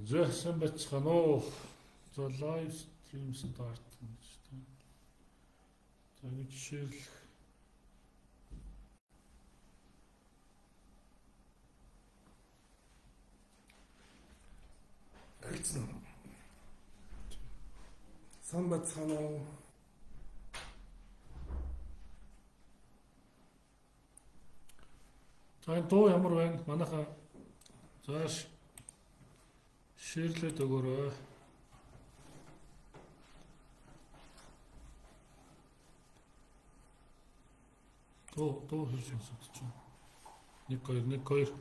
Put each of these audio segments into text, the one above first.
За сайн байцгаана уу. За live stream start гэж тийм. За ингэ жишээлх. Эхэлсэн үү? Сайн байцгаана уу? За энэ дуу ямар байна? Манайхаа зааш share лээд өгөөрэй. Дуу хэр сонсогдож байна? 1 2 1 2.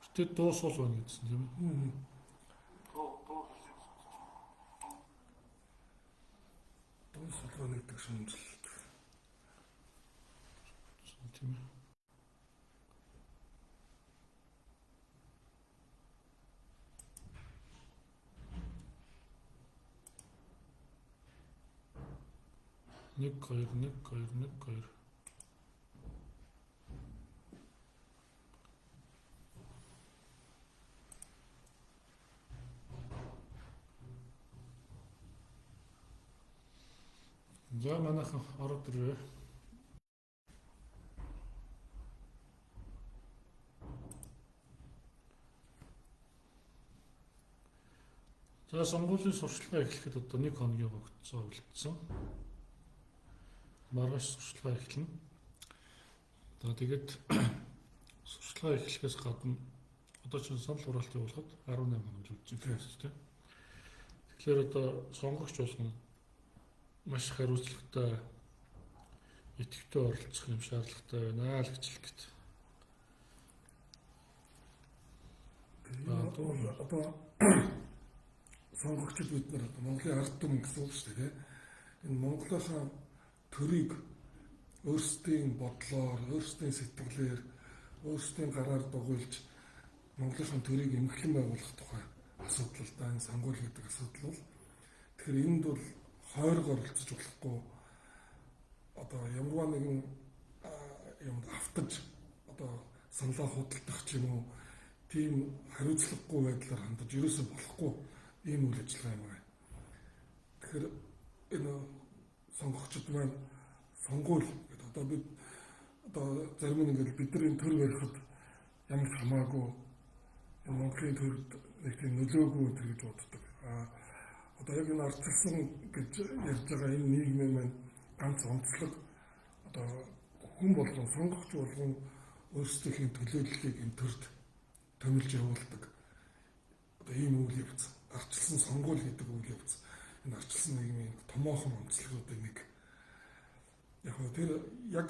Гэтэ дуу сул байна гэсэн тийм ээ. Дуу хэр сонсогдож байна? Дуу сул байна гэдэг шүүмжлэлт. Тийм ээ. Нэг хоёр нэг хоёр нэг хоёр. За манайхан ороод ирвэ. За сонгуулийн сурчлагаа эхлэхэд одоо нэг хоногийн хугацаа үлдсэн. Маргааш сурчлага эхэлнэ. За тэгээд сурчлага эхлэхээс гадна одоо чинь санал хураалт явуулахад 18 хоног үлдсэн тийм. Тэгэхээр одоо сонгогч болгон маш их хариуцлагатай, идэвхтэй оролцох юм шаардлагатай байна л гэж хэлэх гээд. Одоо сонгогчид бид нар одоо Монголын ард түмэн гэсэн үг шүү дээ. Энэ Монголынхаа төрийг өөрсдийн бодлоор, өөрсдийн сэтгэлээр, өөрсдийн гараар дугуйлж Монголынхаа төрийг эмхлэн байгуулах тухай асуудал л да, энэ сонгуул гэдэг асуудал бол. Тэгэхээр энд бол хойрог оролцож болохгүй, одоо ямарваа нэгэн юмд автаж одоо саналаа худалдах ч юм уу, тийм хариуцлагагүй байдлаар хандаж ерөөсөө болохгүй ийм үйл ажиллагаа юм байна. Тэгэхээр энэ сонгогчид маань сонгуул гэдэг одоо бид одоо зарим нь ингээл бидний төр барихад ямар ч хамаагүй энэ Монголын төрд нэг тийм нөлөөгүй тэр гэж боддог. Одоо яг энэ ардчилсан гэж ярьж байгаа энэ нийгмийн маань ганц онцлог одоо хүн болгон, сонгогч болгон өөрсдийнхээ төлөөллийг энэ төрд томилж явуулдаг. Одоо ийм үйл явц, ардчилсан сонгуул гэдэг үйл явц энэ ардчилсан нийгмийн томоохон онцлогуудын нэг. Яг нь тэр яг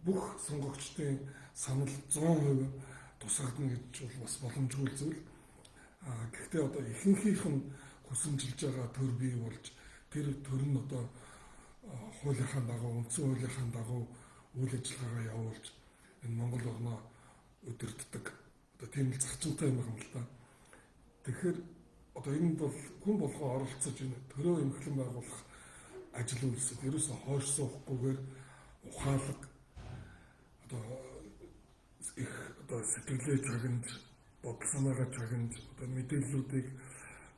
бүх сонгогчдын санал 100% тусгагдана гэж бол бас боломжгүй зүйл. Гэхдээ одоо ихэнхийнх нь хүсэмжилж байгаа төр бий болж тэр төр нь одоо хуулийнхаа дагуу, үндсэн хуулийнхаа дагуу үйл ажиллагаагаа явуулж энэ Монгол орноо удирддаг. Одоо тийм л зарчимтай юм байна л да. Тэгэхээр одоо энд бол хүн болгон оролцож энэ төрөө эмхлэн байгуулах ажил үйлсэд ерөөсөө хойш суухгүйгээр ухаалаг одоо их одоо сэтгэлээ чагнаж, бодол санаагаа чагнаж, одоо мэдээллүүдийг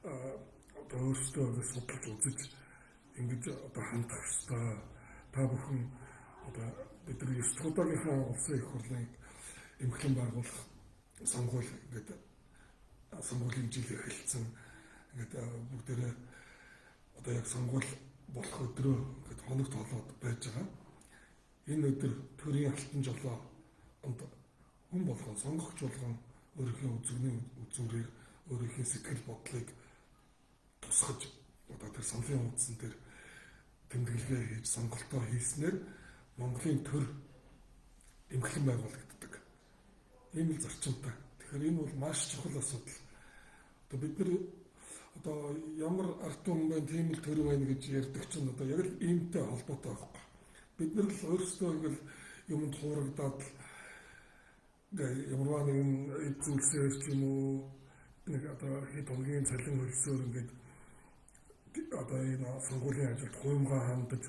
одоо өөрсдөө судалж үзэж ингэж одоо хандах ёстой. Та бүхэн одоо бид нар 9 дахь удаагийнхаа улсын их хурлыг эмхлэн байгуулах сонгуул ингээд сонгуулийн жил эхэлсэн. Ингээд бүгдээрээ одоо яг сонгуул болох өдрөө ингээд хоног тоолоод байж байгаа. Энэ өдөр төрийн алтан жолоо хүн болгон, сонгогч болгон өөрийнхөө үзэгний үзүүрээр өөрийнхөө сэтгэл бодлыг тусгаж одоо тэр саналын хуудсан дээр тэмдэглэгээ хийж сонголтоо хийснээр Монголын төр эмхлэн байгуулагддаг. Ийм л зарчимтай. Тэгэхээр энэ бол маш чухал асуудал. Одоо бид нар одоо ямар ард түмэн байна, тийм л төр байна гэж ярьдаг чинь одоо яг л иймтэй холбоотой байхгүй. Бид нар л өөрсдөө ингээл юмд хуурагдаад ямарваа нэгэн эд зүйлсээр ч юм уу нэг одоо хэд хоногийн цалин хөлсөөр ингээд одоо энэ сонгуулийн ажилд хуймгаа хандаж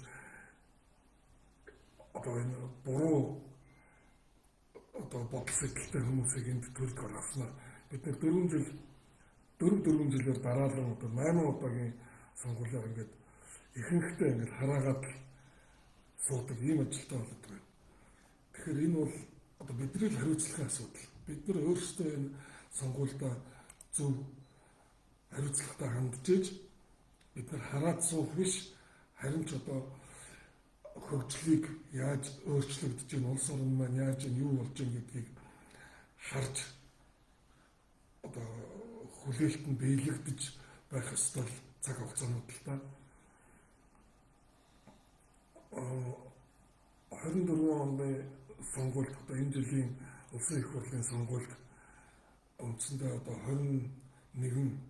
одоо энэ буруу одоо бодол сэтгэлтэй хүмүүсийг энд төрд гаргаснаар бид нэр 4 жил 4 4 жилээр дараалан одоо 8 удаагийн сонгуулиар ингээд ихэнхдээ ингээд хараагаад л суудаг ийм ажилтаа болоод байгаа. Тэгэхээр энэ бол одоо бидний л хариуцлагын асуудал. Бид нар өөрсдөө энэ сонгуульдаа зөв хариуцлагатай хандж иж бид нар хараад суух биш, харин ч одоо хөгжлийг яаж өөрчлөгдөж байна, улс орн маань яаж юу болж байна гэдгийг харж одоо хүлээлт нь биелэгдэж байх ёстой цаг хугацаанууд л та. 24 оны сонгуульд одоо энэ жилийн улсын их хурлын сонгуульд үндсэндээ одоо 21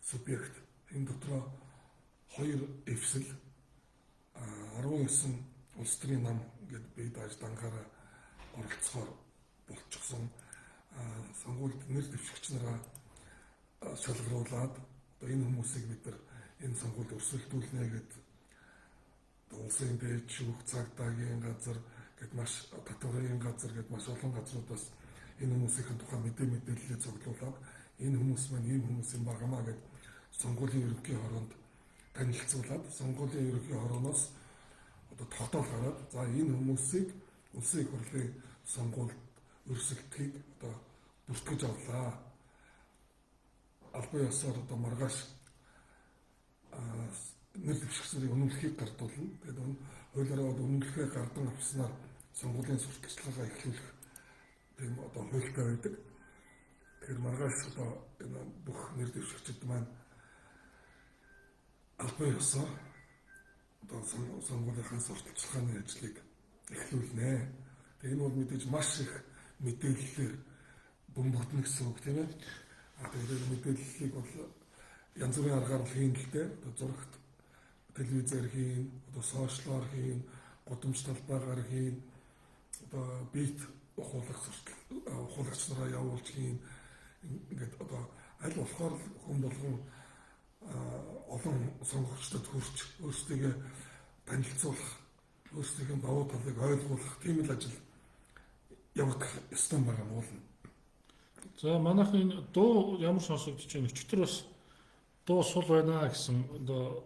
субъект, энэ дотроо 2 эвсэл, 19 улс төрийн нам гээд бие дааж дангаараа оролцохоор болчихсон. Сонгуульд нэр дэвшигч нараа шалгаруулад одоо энэ хүмүүсийг бид нар энэ сонгуульд өрсөлдүүлнэ гэд улсын дээд шүүх, цагдаагийн газар гэд маш татварын газар гэд маш олон газруудаас энэ хүмүүсийн тухай мэдээллээ цуглуулад энэ хүмүүс маань ийм хүмүүс юм багамаа гэд сонгуулийн ерөнхий хороонд танилцуулаад сонгуулийн ерөнхий хорооноос одоо тогтоол гараад за энэ хүмүүсийг улсын их хурлын сонгуульд өрсөлдөхийг одоо бүртгэж авлаа. Албан ёсоор одоо маргааш нэр дэвшигч нарын үнэмлэхийг гардуулна. Тэгээд хуулиараа одоо үнэмлэхээ гардан авснаар сонгуулийн сурталчилгаа эхлүүлэх тийм одоо хуультай байдаг. Тэгэхээр маргааш одоо энэ бүх нэр дэвшигчид маань албан ёсоор одоо сонгуулийнхаа сурталчилгааны ажлыг эхлүүлнэ. Тэгээд энэ бол мэдээж маш их мэдээллээр бөмбөгдөнө гэсэн үг, тийм ээ. Тэгээд мэдээллийг бол янз бүрийн аргаар хийн л дээ. Одоо зурагт телевизээр хийн, одоо сошиалор хийн, гудамж талбайгаар хийн, одоо бит ухуулах ухуулагч нараа явуулж хийн. Ингээд одоо аль болохоор хүн болгон олон сонгогчдод хүрч өөрсдийгөө танилцуулах, өөрсдийнхээ давуу талыг ойлгуулах тийм л ажил явагдах ёстой байгаа юм уулна. За манайх энэ дуу ямар сонсогдож байна? Өчигдөр бас дуу сул байна гэсэн одоо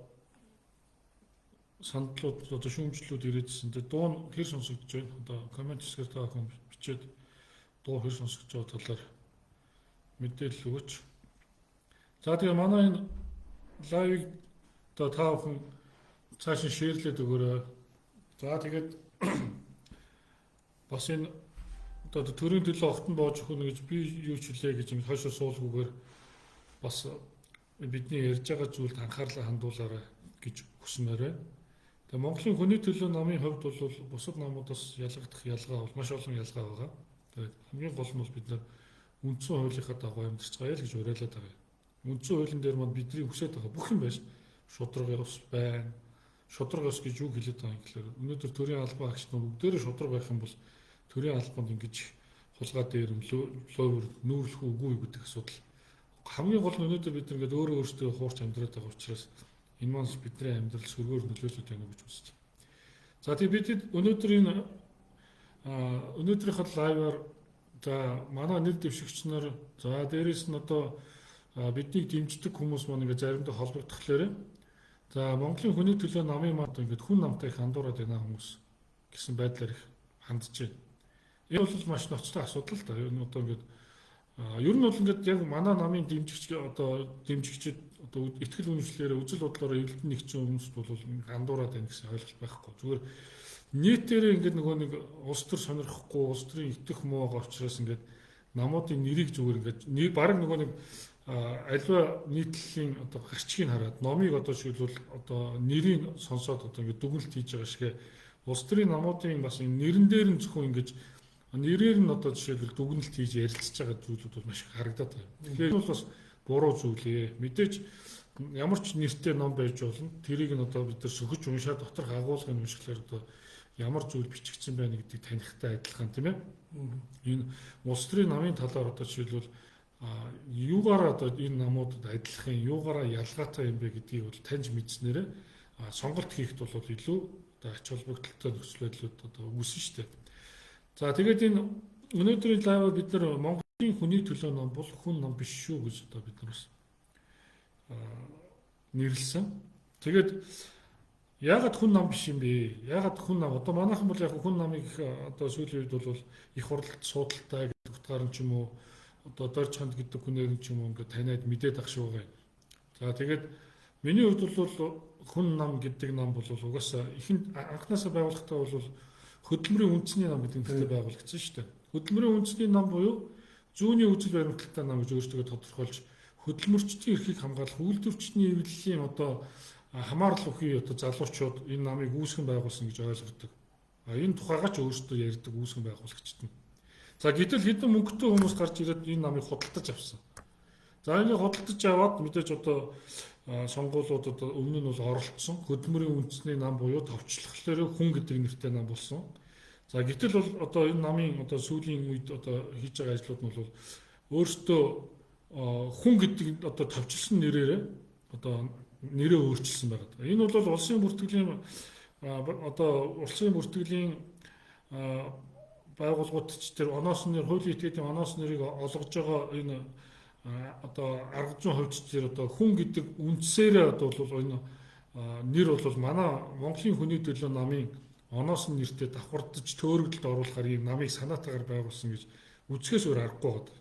сандлууд, одоо шүүмжлүүд ирээдсэн. Тэгээ дуу нь хэр сонсогдож байна? Одоо коммент хэсгээр та бүхэн бичээд дуу хэр сонсогдож байгаа талаар мэдээлэл өгөөч. За тэгээ манай энэ live ыг одоо та бүхэн цааш нь share лээд өгөөрэй. За тэгээд бас энэ одоо төрийн төлөө огтон боож өгнө гэж би юу ч хэлээ гэж юм хойшоо суулгүйгээр бас бидний ярьж байгаа зүйлд анхаарлаа хандуулаарай гэж хүсмээр байна. Тэгээ Монголын хүний төлөө намын хувьд бол бусад намуудаас ялгагдах ялгаа бол маш олон ялгаа байгаа. Тэгээд хамгийн гол нь бол бид нар үндсэн хуулийнхаа дагуу амьдарч байгаа л гэж уриалаад байгаа. Үндсэн хуулийн дээр маань бидний хүсэж байгаа бүх юм байж шударга ёс байна. Шударга ёс гэж юу хэлээд байгаа юм гэхээр өнөөдөр төрийн албан агч нар бүгдээрээ шударга байх юм бол төрийн албанд ингэж хулгай дээр луйвар нүүрлэх үгүй гэдэг асуудал. Хамгийн гол нь өнөөдөр бид ингээд өөрөө өөрсдөө хуурч амьдраад байгаа учраас энэ маань бидний амьдрал сөргөөр нөлөөлөд байна гэж үзэж байна. За тэгээ бид өнөөдөр энэ өнөөдрийнхөө live аар за манай нэр дэвшигч нар, за дээрэс нь одоо биднийг дэмждэг хүмүүс маань ингээд заримдаа холбогдохлоор за Монголын хүний төлөө намын манд ингээд хүн намтай их андуураад байна хүмүүс гэсэн байдлаар их хандж байна. Энэ бол маш ноцтой асуудал л да. Энэ одоо ингээд ер нь бол ингээд яг манай намын дэмжигч одоо дэмжигчид одоо итгэл үнэмшлээрээ үзэл бодлороо эрэлтэн нэгдсэн хүмүүст бол андуураад байна гэсэн ойлголт байхгүй. Зүгээр нийтээрээ ингээд нөгөө нэг улс төр сонирхохгүй, улс төрийн итгэх муу байгаа учраас ингээд намуудын нэрийг зүгээр ингээд баг нөгөө нэг альва нийтлэлийн одоо гарчгийг хараад номыг одоо шилбэл одоо нэрийг сонсоод одоо ингээд дүгнэлт хийж байгаа шиг улс төрийн намуудын бас энэ нэрэн дээр нь зөвхөн ингэж нэрээр нь одоо жишээлбэл дүгнэлт хийж ярилцж байгаа зүйлүүд бол маш их харагдаад байгаа. Тэгэхээр энэ бол бас буруу зүйл ээ. Мэдээж ямар ч нэртэй ном байж болно. Тэрийг нь одоо бид нар сөхөж уншаад доторх агуулгыг уншихлаар одоо ямар зүйл бичигдсэн байна гэдгийг танихтай адилхан, тийм ээ. Энэ улс төрийн намын талаар одоо жишээлбэл юугаараа одоо энэ намуудад адилхан, юугаараа ялгаатай юм бэ гэдгийг бол таньж мэдснээрээ сонголт хийхэд бол илүү одоо ач холбогдолтой нөхцөл байдлууд одоо үүснэ шүү дээ. За тэгээд энэ өнөөдрийн live аар бид нар Монголын хүний төлөө ном бол хүн ном биш шүү гэж одоо бид нар бас нэрлсэн. Тэгээд яагаад хүн нам биш юм бэ? Яагаад хүн нам? Одоо манайхан бол яг хүн намыг одоо сүүлийн үед бол их хурлд суудалтай гэдэг утгаар нь ч юм уу одоо Дорж ханд гэдэг хүнээр нь ч юм уу ингээд таниад мэдээд ах шиг байгаа юм. За тэгээд миний хувьд бол хүн нам гэдэг нам бол угаасаа ихэнд анхнаасаа байгуулахдаа бол хөдөлмөрийн үндэсний нам гэдэг нэртэй байгуулагдсан шүү дээ. Хөдөлмөрийн үндэсний нам буюу зүүнний үзэл баримтлалтай нам гэж өөрсдөө тодорхойлж хөдөлмөрчдийн эрхийг хамгаалах, үйлдвэрчдийн эвлэлийн одоо хамаарал бүхий одоо залуучууд энэ намыг үүсгэн байгуулсан гэж ойлгодог. А энэ тухайгаа ч өөрсдөө ярьдаг үүсгэн байгуулагчид нь. За гэтэл хэдэн мөнгөтэй хүмүүс гарч ирээд энэ намыг худалдаж авсан. За энийг худалдаж аваад мэдээж одоо сонгуулиуд одоо өмнө нь бол оролцсон хөдөлмөрийн үндэсний нам буюу товчлохлоор хүн гэдэг нэртэй нам болсон. За гэтэл бол одоо энэ намын одоо сүүлийн үед одоо хийж байгаа ажлууд нь бол өөрсдөө хүн гэдэг одоо товчлсон нэрээрээ одоо нэрээ өөрчилсөн байгаа. Энэ бол улсын бүртгэлийн одоо улсын бүртгэлийн байгууллагууд ч тэр оноос нэр хуулийн этгээдийн оноос нэрийг олгож байгаа энэ одоо арга зүйн хувьд тэр одоо хүн гэдэг үндсээрээ одоо бол энэ нэр бол манай Монголын хүний төлөө намын оноос нь нэртэй давхардаж төөрөгдөлд оруулахаар ийм намыг санаатайгаар байгуулсан гэж үзэхээс өөр аргагүй байна.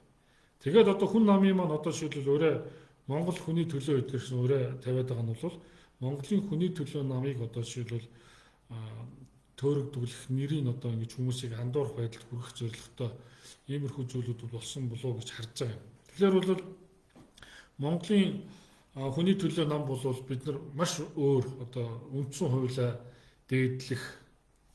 Тэгээд одоо хүн намын маань одоо шийдвэл өөрөө Монгол хүний төлөө гэдгэрсэн өөрөө тавиад байгаа нь бол Монголын хүний төлөө намыг одоо шийдвэл төөрөгдүүлэх нэрийг одоо ингэж хүмүүсийг андуурах байдалд хүргэх зорилготой иймэрхүү зүйлүүд болсон болов уу гэж харж байгаа юм. Тэгэхээр бол Монголын хүний төлөө нам бол бид нар маш өөр одоо үндсэн хуулиа дээдлэх,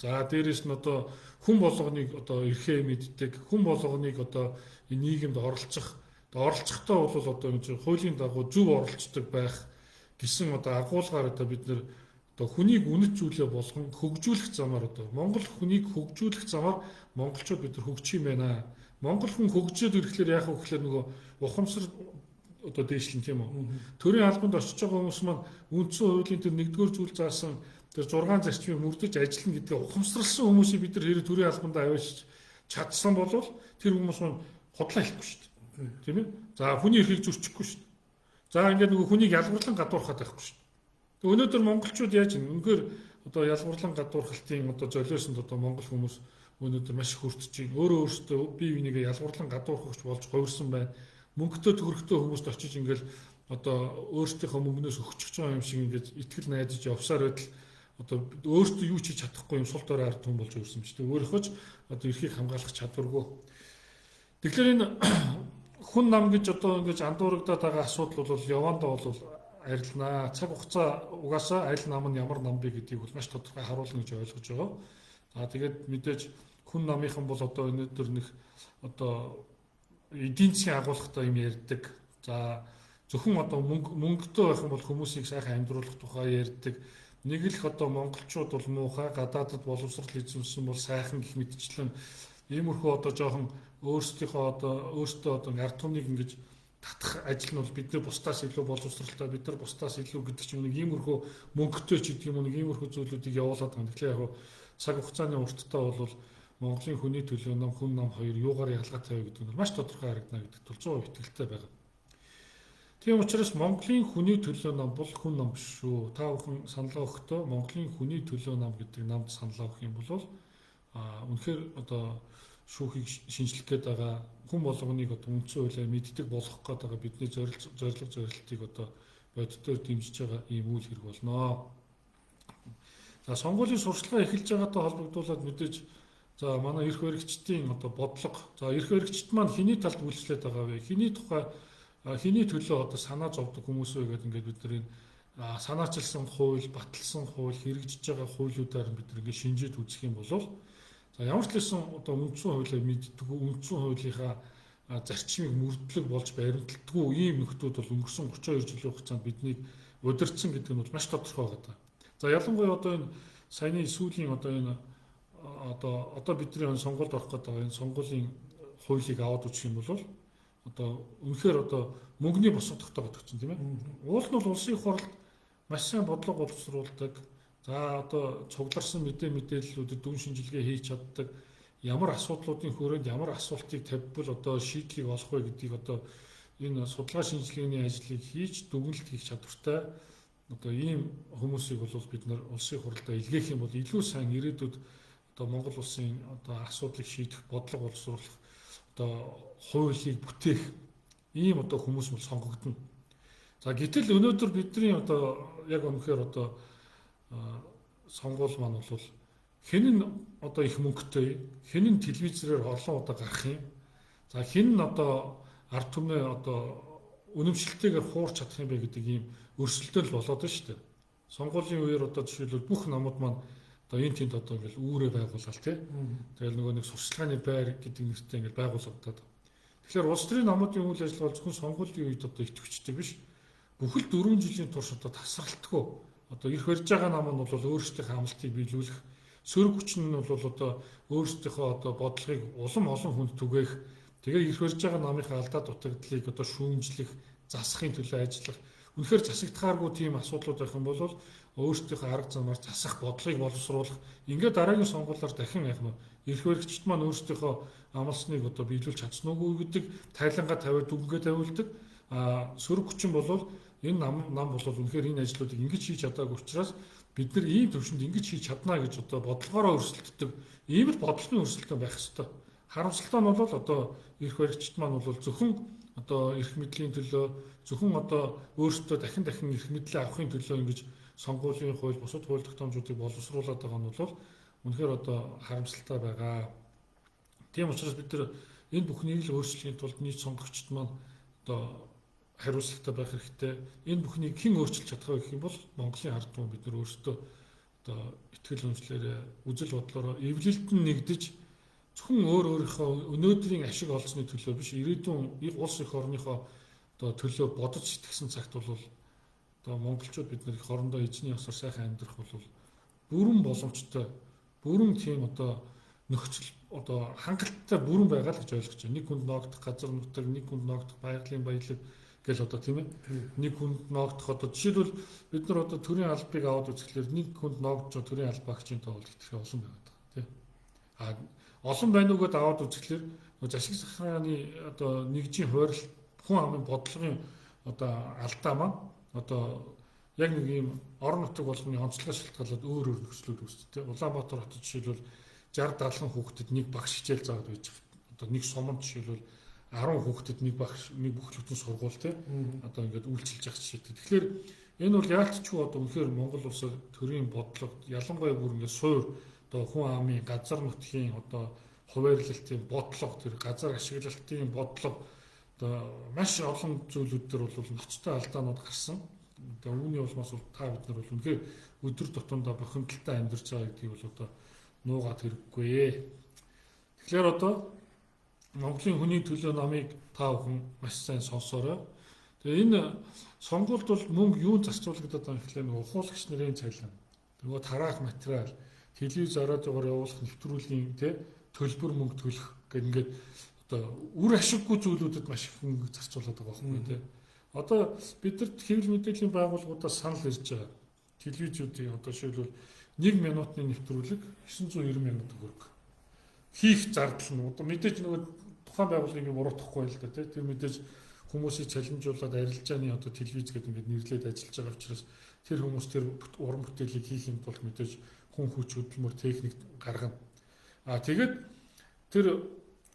за дээрэс нь одоо хүн болгоныг одоо эрхээ мэддэг, хүн болгоныг одоо энэ нийгэмд оролцох, оролцохдоо бол одоо энэ хуулийн дагуу зөв оролцдог байх гэсэн одоо агуулгаар одоо бид нар одоо хүнийг үнэт зүйлээ болгон хөгжүүлэх замаар одоо Монгол хүнийг хөгжүүлэх замаар монголчууд бид нар хөгжих юм байна. Монгол хүн хөгжөөд ирэхлээр яах вэ гэхлээр нөгөө ухамсар одоо дээшлэн тийм үү. Төрийн албанд очиж байгаа хүмүүс маань үндсэн хуулийн тэр нэгдүгээр зүйл заасан тэр 6 зарчмыг мөрдөж ажиллана гэдгээ ухамсарласан хүмүүсийг бид нар хэрэг төрийн албанд авчиж чадсан бол тэр хүмүүс маань худлаа хэлэхгүй шүү дээ. Тийм ээ. За хүний эрхийг зөрчихгүй шүү дээ. За ингээд нөгөө хүнийг ялгуурлан гадуурхаад байхгүй шүү дээ. Өнөөдөр монголчууд яаж юм? Үнэхээр одоо ялгуурлан гадуурхалтын одоо золиосонд одоо монгол хүмүүс өнөөдөр маш их хүртэж байна. Өөрөө өөрсдөө бие бинийгээ ялгуурлан гадуурхагч болж хувирсан байна. Мөнгөтэй төгрөгтэй хүмүүст очиж ингээл одоо өөрсдийнхөө мөнгнөөс өгчих байгаа юм шиг ингээд итгэл найдаж явсаар байтал одоо өөртөө юу ч хийж чадахгүй юм сул дорой ард түмэн болж өрсөн юм чи. Өөрийнхөө ч одоо эрхийг хамгаалах чадваргүй. Тэгэхээр энэ хүн нам гэж одоо ингэж андуурагдаад байгаа асуудал бол явандаа бол арилнаа. Цаг хугацаа угаасаа аль нам нь ямар нам бэ гэдгийг бол маш тодорхой харуулна гэж ойлгож байгаа. За тэгээд мэдээж хүн намынхан бол одоо өнөөдөр нэг одоо эдийн засгийн агуулгатай юм ярьдаг. За зөвхөн одоо мөнгөтэй байх юм бол хүмүүсийг сайхан амьдруулах тухай ярьдаг. Нэг л их одоо монголчууд бол муухай, гадаадд боловсрал эзэмшсэн бол сайхан гэх мэтчлэн иймэрхүү одоо жоохон өөрсдийнхөө одоо өөрсдөө одоо ард түмнийг ингэж татах ажил нь бол бид нар бусдаас илүү боловсралтай, бид нар бусдаас илүү гэдэг ч юм нэг иймэрхүү мөнгөтэй ч гэдэг юм уу нэг иймэрхүү зүйлүүдийг явуулаад байгаа. Тэгэхээр яг цаг хугацааны урттай бол Монголын хүний төлөө нам хүн нам хоёр юугаар ялгаатай вэ гэдэг нь маш тодорхой харагдана гэдэгт бол 100% итгэлтэй байгаа. Тийм учраас Монголын хүний төлөө нам бол хүн нам биш шүү. Та бүхэн саналаа өгөхдөө Монголын хүний төлөө нам гэдэг намд саналаа өгөх юм бол үнэхээр одоо шүүхийг шинжлэх гээд байгаа хүн болгоныг одоо үндсэн хуулиар мэддэг болгох гээд байгаа бидний зорилго зорилтыг одоо бодитоор дэмжиж байгаа ийм үйл хэрэг болно. За сонгуулийн сурчлагаа эхэлж байгаатай холбогдуулаад мэдээж за манай эрх баригчдын одоо бодлого, за эрх баригчид маань хэний талд үйлчлээд байгаа вэ? Хэний тухай хэний төлөө одоо санаа зовдөг хүмүүс вэ гэдэг ингээд бид нар энэ санаачилсан хууль, баталсан хууль, хэрэгжиж байгаа хуулиудаар бид нар ингээд шинжиж үзэх юм бол за ямар ч лсэн одоо үндсэн хуулиа мэддэг, үндсэн хуулийнхаа зарчмыг мөрдлөг болж баримталдаггүй ийм нөхдүүд бол өнгөрсөн 32 жилийн хугацаанд биднийг удирдсан гэдэг нь бол маш тодорхой байгаа. За ялангуяа одоо энэ саяны сүүлийн одоо энэ одоо бидний энэ сонгуульд орох гэдэг энэ сонгуулийн хуулийг аваад үзэх юм бол одоо үнэхээр одоо мөнгөний босго тогтоогод өгсөн тийм ээ. Уул нь бол улсын их хурлд маш сайн бодлого боловсруулдаг. За одоо цугларсан мэдээллүүдэд дүн шинжилгээ хийж чаддаг. Ямар асуудлуудын хүрээнд ямар асуултыг тавьбал одоо шийдлийг олох вэ гэдгийг одоо энэ судалгаа шинжилгээний ажлыг хийж дүгнэлт хийх чадвартай Одоо ийм хүмүүсийг бол бид нар улсын хурлдаа илгээх юм бол илүү сайн ирээдүйд одоо Монгол улсын одоо асуудлыг шийдэх, бодлого боловсруулах, одоо хуулийг бүтээх ийм одоо хүмүүс бол сонгогдоно. За гэтэл өнөөдөр бидний одоо яг үнэхээр одоо сонгуул маань бол хэн нь одоо их мөнгөтэй, хэн нь телевизээр олон удаа гарах юм. За хэн нь одоо ард түмээ одоо үнэмшилтэйгээр хуурч чадах юм бэ гэдэг ийм өрсөлдөөл болоод байна шүү дээ. Сонгуулийн үеэр одоо жишээлбэл бүх намууд маань одоо энэ тэнд одоо ингээл үүрээ байгуулаад тий. Тэгэл нөгөө нэг сурчлагын байр гэдэг нэртэй ингээл байгуулагдаад. Тэгэхээр улс төрийн намуудын үйл ажиллагаа зөвхөн сонгуулийн үед одоо идэвхждэг биш. Бүхэл 4 жилийн турш одоо тасралтгүй одоо эрх барьж байгаа нам нь бол өөрсдийнхөө амлалтыг биелүүлэх, сөрөг хүч нь бол одоо өөрсдийнхөө одоо бодлогыг улам олон хүнд түгээх, тэгээ эрх барьж байгаа намынхаа алдаа дутагдлыг одоо шүүмжлэх, засахын төлөө ажиллах. Үнэхээр засагдахааргүй тийм асуудлууд байх юм бол өөрсдийнхөө арга замаар засах, бодлогыг боловсруулах. Ингээд дараагийн сонгуулиар дахин яах нь эрх баригчид маань өөрсдийнхөө амласныг одоо биелүүлж чадсан уугүй гэдэг тайлангаа тавиад дүнгээ тавиулдаг. А сөрөг хүчин бол энэ нам бол үнэхээр энэ ажлуудыг ингэж хийж чадаагүй учраас бид нар ийм төвшөнд ингэж хийж чадна гэж одоо бодлогоороо өрсөлддөг. Ийм л бодлогын өрсөлдөөн байх ёстой. Харамсалтай нь бол одоо эрх баригчид маань бол зөвхөн одоо эрх мэдлийн төлөө, зөвхөн одоо өөрсдөө дахин дахин эрх мэдлээ авахын төлөө ингэж сонгуулийн хууль, бусад хууль тогтоомжуудыг боловсруулад байгаа нь бол үнэхээр одоо харамсалтай байгаа. Тийм учраас бид нар энэ бүхнийг л өөрчлөхийн тулд нийт сонгогчд маань одоо хариуцлагатай байх хэрэгтэй. Энэ бүхнийг хэн өөрчилж чадах вэ гэх юм бол Монголын ард түмэн бид нар өөрсдөө одоо итгэл үнэмшлээрээ, үзэл бодлороо эвлэлд нь нэгдэж зөвхөн өөр өөрийнхөө өнөөдрийн ашиг олсны төлөө биш, ирээдүйн улс эх орныхоо одоо төлөө бодож сэтгэсэн цагт бол одоо монголчууд бид нар их орондоо эзний ёсоор сайхан амьдрах бол бүрэн боломжтой, бүрэн тийм одоо нөхцөл одоо хангалттай бүрэн байгаа л гэж ойлгож байна. Нэг хүнд ноогдох газар нутаг, нэг хүнд ноогдох байгалийн баялаг гэл одоо тийм ээ. Нэг хүнд ноогдох одоо жишээлбэл бид нар одоо төрийн албыг аваад үзэхлээр нэг хүнд ноогдож байгаа төрийн албаагчийн тоо бол хэтэрхий олон байгаад байгаа тийм. А олон байна уу гэдээ аваад үзэхлээр засаг захиргааны одоо нэгжийн хуваарлт хүн амын бодлогын одоо алдаа маань одоо яг нэг ийм орон нутаг болгоны онцлогоос шалтгаалаад өөр өөр нөхцлүүд үүсдэг. Улаанбаатар хотод жишээлбэл 60 70 хүүхдэд нэг багш хичээл заагаад байж байгаа. Одоо нэг суманд жишээлбэл 10 хүүхдэд нэг багш, нэг бүх бүтэн сургууль те одоо ингээд үйлчилж явах жишээтэй. Тэгэхээр энэ бол яалтчгүй одоо үнэхээр Монгол улсад төрийн бодлого ялангуяа бүр ингээд суур одоо хүн амын газар нутгийн одоо хуваарлалтын бодлого, тэр газар ашиглалтын бодлого одоо маш олон зүйлүүд дээр бол ноцтой алдаанууд гарсан. Одоо үүний улмаас бол та бид нар бол үнэхээр өдөр тутамдаа бухимдалтай амьдарч байгаа гэдгийг бол одоо нуугаад хэрэггүй. Тэгэхээр одоо Монголын хүний төлөө намыг та бүхэн маш сайн сонсоорой. Тэгээ энэ сонгуульд бол мөнгө юун зарцуулагдаад байгаа юм гэхлээр нөгөө ухуулагч нарын цалин, нөгөө тараах материал, телевиз радиогоор явуулах нэвтрүүлгийн тэ төлбөр мөнгө төлөх гэх ингээд одоо үр ашиггүй зүйлүүдэд маш их мөнгө зарцуулаад байгаа байхгүй тэ. Одоо бидэрт хэвлэл мэдээллийн байгууллагуудаас санал ирж байгаа. Телевизүүдийн одоо жишээлбэл 1 минутны нэвтрүүлэг 990 мянган төгрөг хийх зардал нь одоо мэдээж нөгөө тухайн байгууллагыг буруутгахгүй л да тий. Тэр мэдээж хүмүүсийг чаленжуулаад арилжааны одоо телевиз гэдэг ингээд нэрлээд ажиллаж байгаа учраас тэр хүмүүс тэр уран бүтээлийг хийх юм тулд мэдээж хүн хүч хөдөлмөр техник гаргана. А тэгээд тэр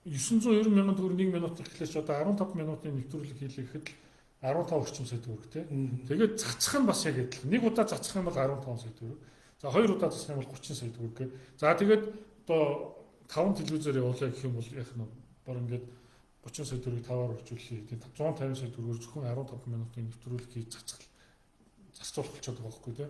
990 мянган төгрөг 1 минут гэхлээр ч одоо 15 минутын нэвтрүүлэг хийлгэхэд 15 орчим сая төгрөг тий. Тэгээд цацах нь бас яг адилхан. Нэг удаа цацах юм бол 15 сая төгрөг. За хоёр удаа цацах юм бол 30 сая төгрөг гэх. За тэгээд одоо 5 телевизээр явуулъя гэх юм бол яг нь бор ингээд 30 сая төгрөгийг 5-аар үржүүллээ. 150 сая төгрөгөөр зөвхөн 15 минутын нэвтрүүлэг хийж цацах зарцуулах болчиход байгаа байхгүй тий.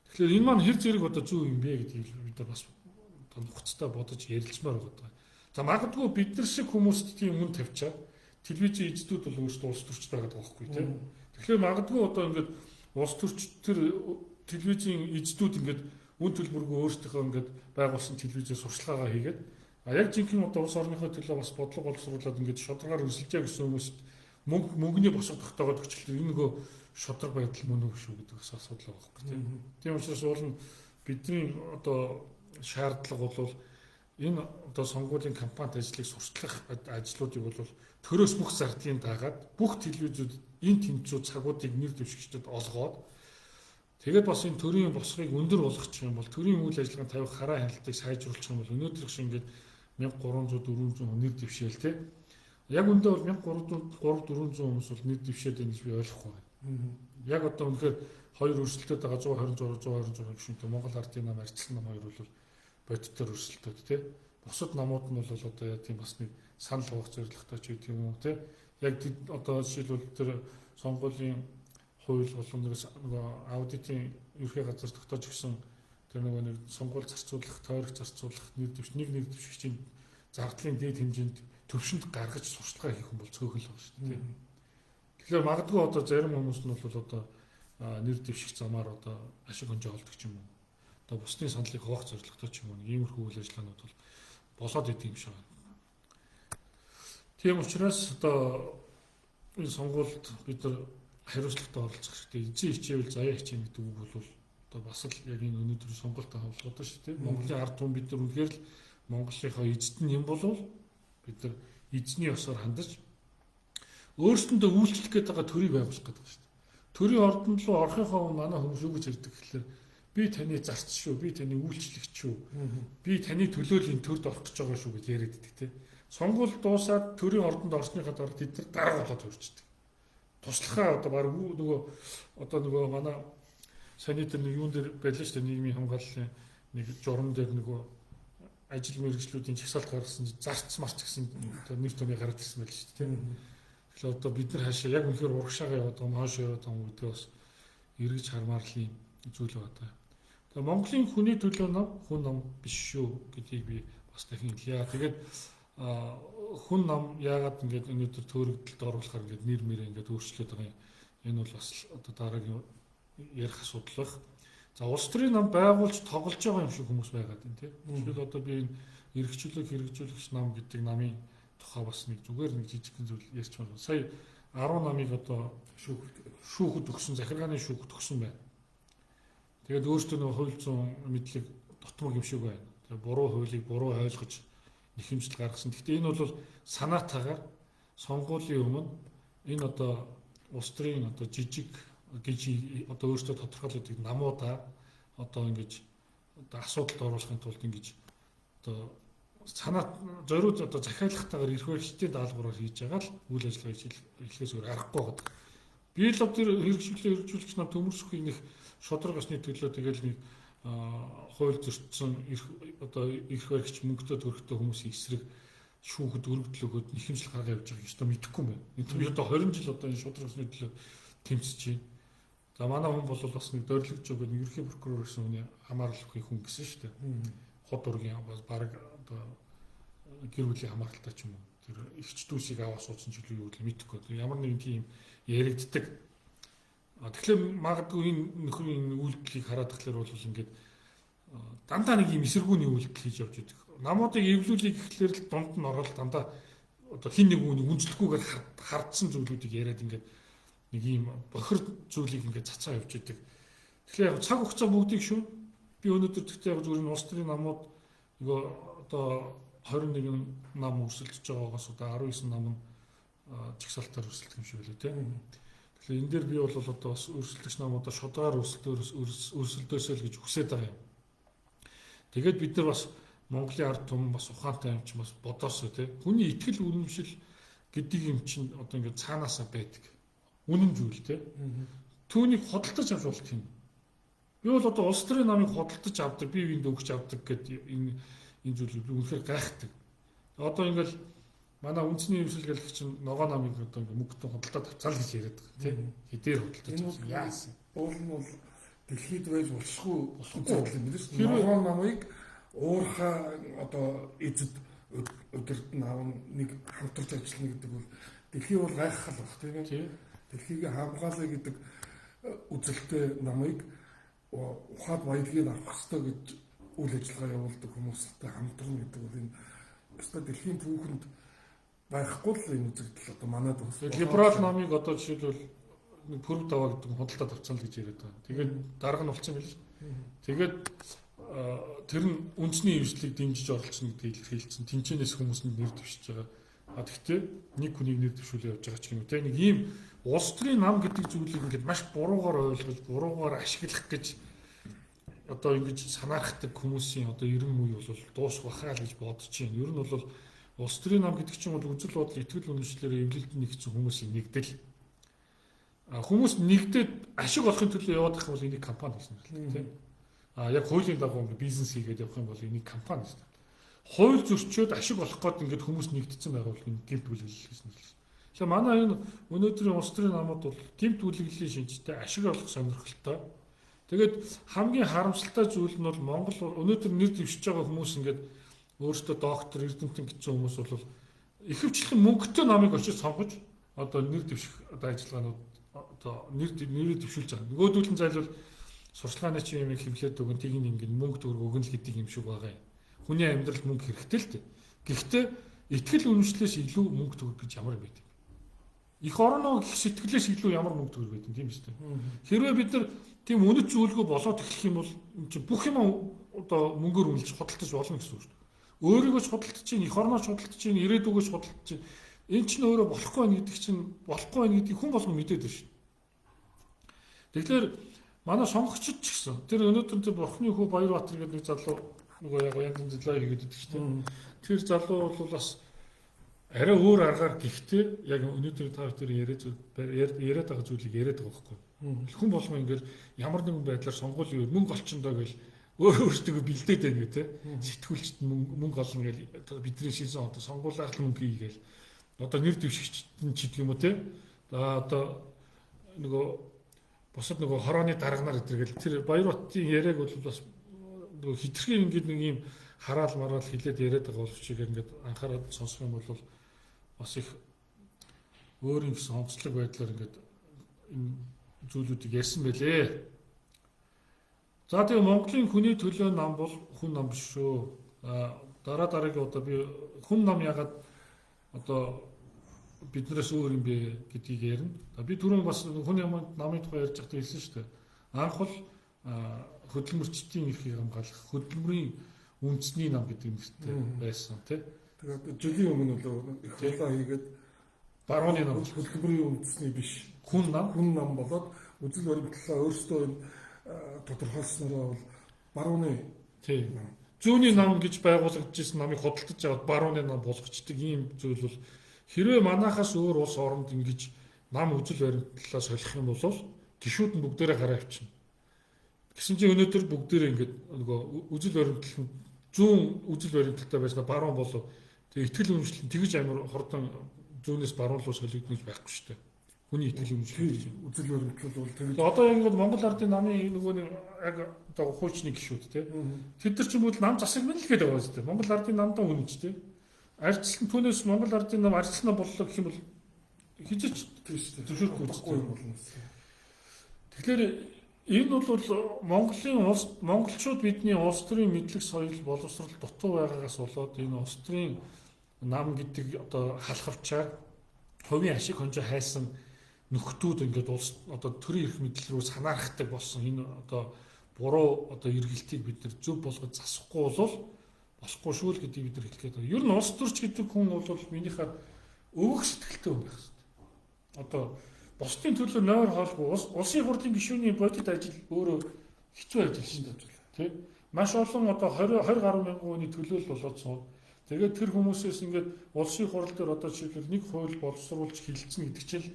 Тэгэхээр энэ маань хэр зэрэг одоо зөв юм бэ гэдгийг бид нар бас одоо нухацтай бодож ярилцмаар байгаа. За магадгүй бид нар шиг хүмүүст тийм үн тавьчаад телевизийн эздүүд бол өөрсдөө улс төрчд байгаа байхгүй тий. Тэгэхээр магадгүй одоо ингээд улс төрч тэр телевизийн эздүүд ингээд үн төлбөргүй өөрсдийнхөө ингээд байгуулсан телевизээр сурчлагаагаа хийгээд а яг жинхэнэ одоо улс орныхоо төлөө бас бодлого боловсруулад ингээд шударгаар өрсөлдөе гэсэн хүмүүст мөнгөний босго тогтоогоод өчлөө энэ нөгөө шударга байдал мөн үү шүү гэдэг бас асуудал байгаа байхгүй тийм. Тийм учраас уул нь бидний одоо шаардлага бол энэ одоо сонгуулийн кампанит ажлыг сурчлах ажлуудыг бол төрөөс бүх зардлын дагаад бүх телевизүүд энэ тэнцүү цагуудыг нэр дэвшигчдэд олгоод Тэгээд бас энэ төрийн босгыг өндөр болгочих юм бол төрийн үйл ажиллагаанд тавих хараа хяналтыг сайжруулах юм бол өнөөдөр шиг ингээд 1300 400 нэр дэвшээл те. Яг үндэ бол 1300 400 хүмүүс бол нэр дэвшээд байна гэж би ойлгохгүй байна. Яг одоо үнэхээр хоёр өрсөлдөд байгаа 126 126 гишүүнтэй Монгол Ардын нам, Арчил нам хоёр бол бодитоор өрсөлдөд те. Бусад намууд нь бол одоо яа тийм бас нэг санал тавих зорилготой ч гэдэг юм уу те. Яг одоо жишээлбэл тэр сонгуулийн хууль болон нөгөө аудитын ерхий газар тогтоож өгсөн тэр нөгөө нэг сонгуул зарцуулах, тойрог зарцуулах, нэр дэвш нэг нэр дэвшигчийн зардлын дээд хэмжээнд төвшөнд гаргаж сурталчилгаа хийх хүн бол цөөхөн л байна шүү дээ. Тэгэхээр магадгүй одоо зарим хүмүүс нь бол одоо нэр дэвших замаар одоо ашиг хонжоо олдог ч юм уу. Одоо бусдын саналыг хуваах зорилготой ч юм уу. Иймэрхүү үйл ажиллагаанууд бол болоод идэв юм шиг байна. Тийм учраас одоо энэ сонгуульд бид нар хариуцлагатай оролцох хэрэгтэй. Эзэн хичээвэл заяа хичээнэ гэдэг үг бол одоо бас л яг энэ өнөөдөр сонголттой холбоотой шүү дээ. Монголын ард түмэн бид нар үнэхээр л Монголынхоо эзэд нь юм болвол бид нар эзний ёсоор хандаж өөрсөндөө үйлчлэх гээд байгаа төрийг байгуулах гэдэг шүү дээ. Төрийн ордонд руу орохынхоо өмнө манай хүмүүс юу гэж ярьдаг гэхэлэр би таны зарц шүү, би таны үйлчлэгч шүү, би таны төлөө л энэ төрд орох гэж байгаа шүү гэж яриад иддэг те. Сонгуул дуусаад төрийн ордонд орсныхаа дараа тэд нар дарга болоод төрчдөг. Туслахаа одоо баг нөгөө одоо нөгөө манай саяны тэр нэг юун дээр байлаа шүү дээ, нийгмийн хамгааллын нэг журам дээр нөгөө ажил мэргэжлүүдийн жагсаалт гаргасан зарц марч гэсэн одоо нэр томьёо гараад ирсэн байл шүү дээ. Тэгэхээр одоо бид нар хаашаа яг үнэхээр урагшаага яваад байгаа юм, хойш яваад байгаа юм гэдгээ бас эргэж хармаар л юм зүйл байна. Тэгээ Монголын хүний төлөө нам хүн нам биш шүү гэдгийг би бас дахин хэлье. Тэгээд хүн нам яагаад ингэж өнөөдөр төөрөгдөлд оруулахаар ингэж нэр мэрээ ингэж өөрчлөөд байгаа юм. Энэ бол бас одоо дараагийн ярих асуудал байх. За улс төрийн нам байгуулж тоглож байгаа юм шиг хүмүүс байгаад байна тийм. Жишээл одоо би энэ эрхчлөлөг хэрэгжүүлэгч нам гэдэг намын тухай бас нэг зүгээр нэг жижигхэн зүйл ярьч байна. Сая 10 намыг одоо шүүхэд өгсөн, захиргааны шүүхэд өгсөн байна. Тэгээд өөртөө нөгөө хууль зүйн мэдлэг дутмаг юм шиг байна. Тэгээд буруу хуулийг буруу ойлгож нэхэмжил гаргасан. Гэхдээ энэ бол санаатаагаар сонгуулийн өмнө энэ одоо улс төрийн одоо жижиг гэж одоо өөртөө тодорхойлогддог намуудаа одоо ингэж одоо асуудалд оруулахын тулд ингэж одоо санаа зориуд одоо захиалгатайгаар эрх баригчдын даалгавраар хийж байгаа л үйл ажиллагаа эхлэхээс өөр аргагүй байгаа. Би л одоо хэрэгжүүлэгч нам төмөрсөхийн нэг шударга ёсны төлөө тэгэл нэг хууль зөрчсөн одоо эрх баригч мөнгөтэй төрхтэй хүмүүсийн эсрэг шүүхэд өргөдөл өгөөд нэхэмжил гаргаа явж байгааг ёстой мэдэхгүй юм байна. Энэ би одоо 20 жил одоо энэ шударга ёсны төлөө тэмцэж байна. За манай хүн бол бас нэг дөрөлгөж өгөөд ерөнхий прокурор гэсэн хүний хамаарал өгөх хүн гэсэн шүү дээ. Хот ургийн бас баг одоо гэр бүлийн хамааралтай ч юм уу. Тэр эгч дүүсийг аваа суудсан ч илүү юу гэдэг мэдэхгүй. Ямар нэгэн тийм яригддаг. Тэгэхээр магадгүй энэ нөхрийн үйлдэлийг хараад тахлаар бол ингээд дандаа нэг юм эсэргүүний үйлдэл хийж явж байдаг. Намуудыг эвлүүлэх гэхлээр л дунд нь ороод дандаа одоо хин нэг үнийг үнэлэхгүйгээр хардсан зүйлүүдийг яриад ингээд нэг юм бохир зүйлийг ингээд цацаа явж идэг. Тэгэхээр яг цаг хугацаа бүгдийг шүү. Би өнөөдөр тэгтээ яг зүгээр энэ улс төрийн намууд нөгөө одоо 21 нам өрсөлдөж байгаагаас одоо 19 нам нь жагсаалтаар өрсөлдөх юм шиг байлаа тийм. Тэгэхээр энэ дээр би бол одоо бас өрсөлдөгч намуудаа шударгаар өрсөлдөөсэй л гэж хүсэж байгаа юм. Тэгээд бид нар бас Монголын ард түмэн бас ухаантай юм чинь бас бодоосоо тийм. Хүний итгэл үнэмшил гэдэг юм чинь одоо ингээд цаанаасаа байдаг. Үнэн зүйл тийм. Түүнийг худалдаж авч болт юм. Би бол одоо улс төрийн намыг худалдаж авдаг, бие биендээ өгч авдаг гэдэг энэ зүйлийг би үнэхээр гайхдаг. Одоо ингээл манай үндэсний эвсэл гэлэх чинь ногоо намыг одоо ингээ мөнгөтэй худалдаад авцаал гэж яриад байгаа тийм. Хэдээр худалдаж авсан яасан. Уул нь бол дэлхийд байж болшгүй зүйл юм биш. Ногоо намыг уурхаа одоо эзэд өдөрт нь авна нэг хамтарч ажиллана гэдэг бол дэлхий бол гайхал баг тийм. Дэлхийг хамгаалъя гэдэг үзэлтэй намыг ухаад баялагийг авах ёстой гэж үйл ажиллагаа явуулдаг хүмүүстэй хамтрана гэдэг бол энэ ёстой дэлхийн түүхэнд байхгүй л юм үзэгдэл одоо манад бас. Либерал намыг одоо жишээлбэл нэг пүрв даваа гэдэг худалдаад авцсан л гэж яриад байгаа. Тэгээд дарга нь болсон юм биш. Тэгээд тэр нь үндэсний эвслийг дэмжиж оролцсон гэдгийг илэрхийлсэн. Тинчэнээс хүмүүс нь нэр дэвшиж байгаа. А тэгтээ нэг хүнийг нэр дэвшүүлээ явж байгаа ч юм уу те, нэг ийм улс төрийн нам гэдэг зүйлийг ингээд маш буруугаар ойлгож, буруугаар ашиглах гэж одоо ингэж санаархдаг хүмүүсийн одоо 90 үе бол дуусах бахаа л гэж бодож байна. Ер нь бол улс төрийн нам гэдэг чинь бол үзэл бодол, итгэл үнэмшлээрээ эвлэлд нэгдсэн хүмүүсийн нэгдэл. А хүмүүс нэгдээд ашиг олохын төлөө яваад их юм бол энийг компани гэсэн юм тийм. А яг хуулийн дагуу ингээд бизнес хийгээд явах юм бол энийг компани гэсэн. Хууль зөрчөөд ашиг олох гээд ингээд хүмүүс нэгдсэн байгууллага энэ гэмт бүлэглэл гэсэн юм. Тэгэхээр манай энэ өнөөдрийн улс төрийн намууд бол гэмт бүлэглэлийн шинжтэй, ашиг олох сонирхолтой. Тэгээд хамгийн харамсалтай зүйл нь бол Монгол өнөөдөр нэр дэвшиж байгаа хүмүүс ингээд өөрсдөө доктор, эрдэмтэн гэсэн хүмүүс бол ихэвчлэн мөнгөтэй намыг очиж сонгож одоо нэр дэвших одоо ажиллагаанууд одоо нэрээ дэвшүүлж байгаа. Нөгөөдөл нь зайлвал сурчлагын чи юм хэвлээд өгөн тийг ингээд мөнгө төгрөг өгнө л гэдэг юм шиг байгаа юм. Хүний амьдралд мөнгө хэрэгтэй л дээ. Гэхдээ итгэл үнэмшлээс илүү мөнгө төгрөг гэж ямар юм бэ? Их орноо гих сэтгэлээс илүү ямар мөнгө төгрөг байдаг тийм үстэй. Хэрвээ бид нар тийм үнэт зүйлгүй болоод эхлэх юм бол энэ бүх юм одоо мөнгөөр үнэлж худалдаж болно гэсэн үг шүү дээ. Өөрийгөө ч худалдаж чинь, эх орноо ч худалдаж чинь, ирээдүгөө ч худалдаж чинь. Энэ чинь өөрөө болохгүй байх гэдэг чинь болохгүй байх гэдгийг хүн болгон мэдээд байна шүү. Тэгэхээр манай сонгогчид ч гэсэн тэр өнөөдөр тэр Бурхны хүү Баярбаатар гэдэг нэг залуу нөгөө яг янз янз лай хийгээд байдаг шүү дээ. Тэр залуу бол бас арай өөр аргаар, гэхдээ яг өнөөдөр та бүхэн яриад байгаа зүйлийг яриад байгаа байхгүй. Хүн болгон ингээл ямар нэгэн байдлаар сонгуулийн үеэр мөнгө олчихондоо гэл өөр өөртөө бэлдээд байна гэх тээ. Сэтгүүлчд мөнгө олно гэл бидний шинсэн одоо сонгуулиар л мөнгө хийгээл одоо нэр дэвшигчд нь ч гэдэг юм уу те. За одоо нөгөө бусад нөгөө хорооны дарганаар гэдэг тэр Баярбатын яриаг бол бас нөгөө хитрхи ингээд нэг юм хараал мараал хилээд яриад байгаа боловч ингээд анхаарал сонсох юм бол бас их өөрийн гэсэн онцлог байдлаар ингээд энэ зүйлүүдийг ярьсан байлээ. За тэгээ Монголын хүний төлөө нам бол хүн нам биш шүү. Дараа дараагийн одоо би хүн нам ягаад одоо биднээс өөр юм бэ гэдгийг ярина. Би түрүүн бас хүн намын тухай ярьж байхдаа хэлсэн шүү дээ. Анх бол хөдөлмөрчдийн эрхийг хамгаалах хөдөлмөрийн үндэсний нам гэдэг нэртэй байсан тий. Тэгээд жилийн өмнө бол их хурлаа хийгээд барууны нам хөдөлмөрийн үндэсний биш хүн нам болоод үзэл баримтлалаа өөрсдөө энэ тодорхойлснороо бол барууны тий зүүнний нам гэж байгуулагдчихсан намыг худалдаж аваад барууны нам болгочдөг ийм зүйл бол хэрвээ манайхаас өөр улс оронд ингэж нам үзэл баримтлалаа солих юм бол гишүүд нь бүгдээрээ гараа авчина. Гэсэн чинь өнөөдөр бүгдээрээ ингээд нөгөө үзэл баримтлал нь зүүн үзэл баримтлалтай байснаа баруун болов. Тэгээ итгэл үнэмшил нь тэгж амар хурдан зүүнээс баруун руу солигдно гэж байхгүй шүү дээ. Хүний итгэл үнэмшил үзэл баримтлал бол тэгж одоо яг ингээд Монгол ардын намын нөгөө нэг яг одоо хуучны гишүүд те. Тэд нар ч юм бол нам засаг мэн л гэдэг байгаа шүү дээ. Монгол ардын намдаа үнэнч те. Ардчлан түүнээс Монгол ардын нам ардчлан нам боллоо гэх юм бол хизээч зөвшөөрөхгүй юм болно. Тэгэхээр энэ бол Монголын улс монголчууд бидний улс төрийн мэдлэг соёл боловсрол дутуу байгаагаас болоод энэ улс төрийн нам гэдэг одоо халахвчаар хувийн ашиг хонжоо хайсан нөхдүүд ингээд улс одоо төрийн эрх мэдэл рүү санаархдаг болсон энэ одоо буруу одоо эргэлтийг бид нар зөв болгож засахгүй бол болохгүй шүү л гэдгийг бид нар хэлэх гээд байна. Ер нь улс төрч гэдэг хүн бол минийхаар өвөх сэтгэлтэй хүн байх хэрэгтэй. Одоо бусдын төлөө нойр хоолгүй улсын хурлын гишүүний бодит ажил өөрөө хэцүү ажил шүү дээ. Тэ? Маш олон одоо 20 20 гаруй мянган хүний төлөөлөл болоод сууна. Тэгээд тэр хүмүүсээс ингээд улсын хурал дээр одоо жишээлбэл нэг хууль боловсруулж хилцэн гэдэг чинь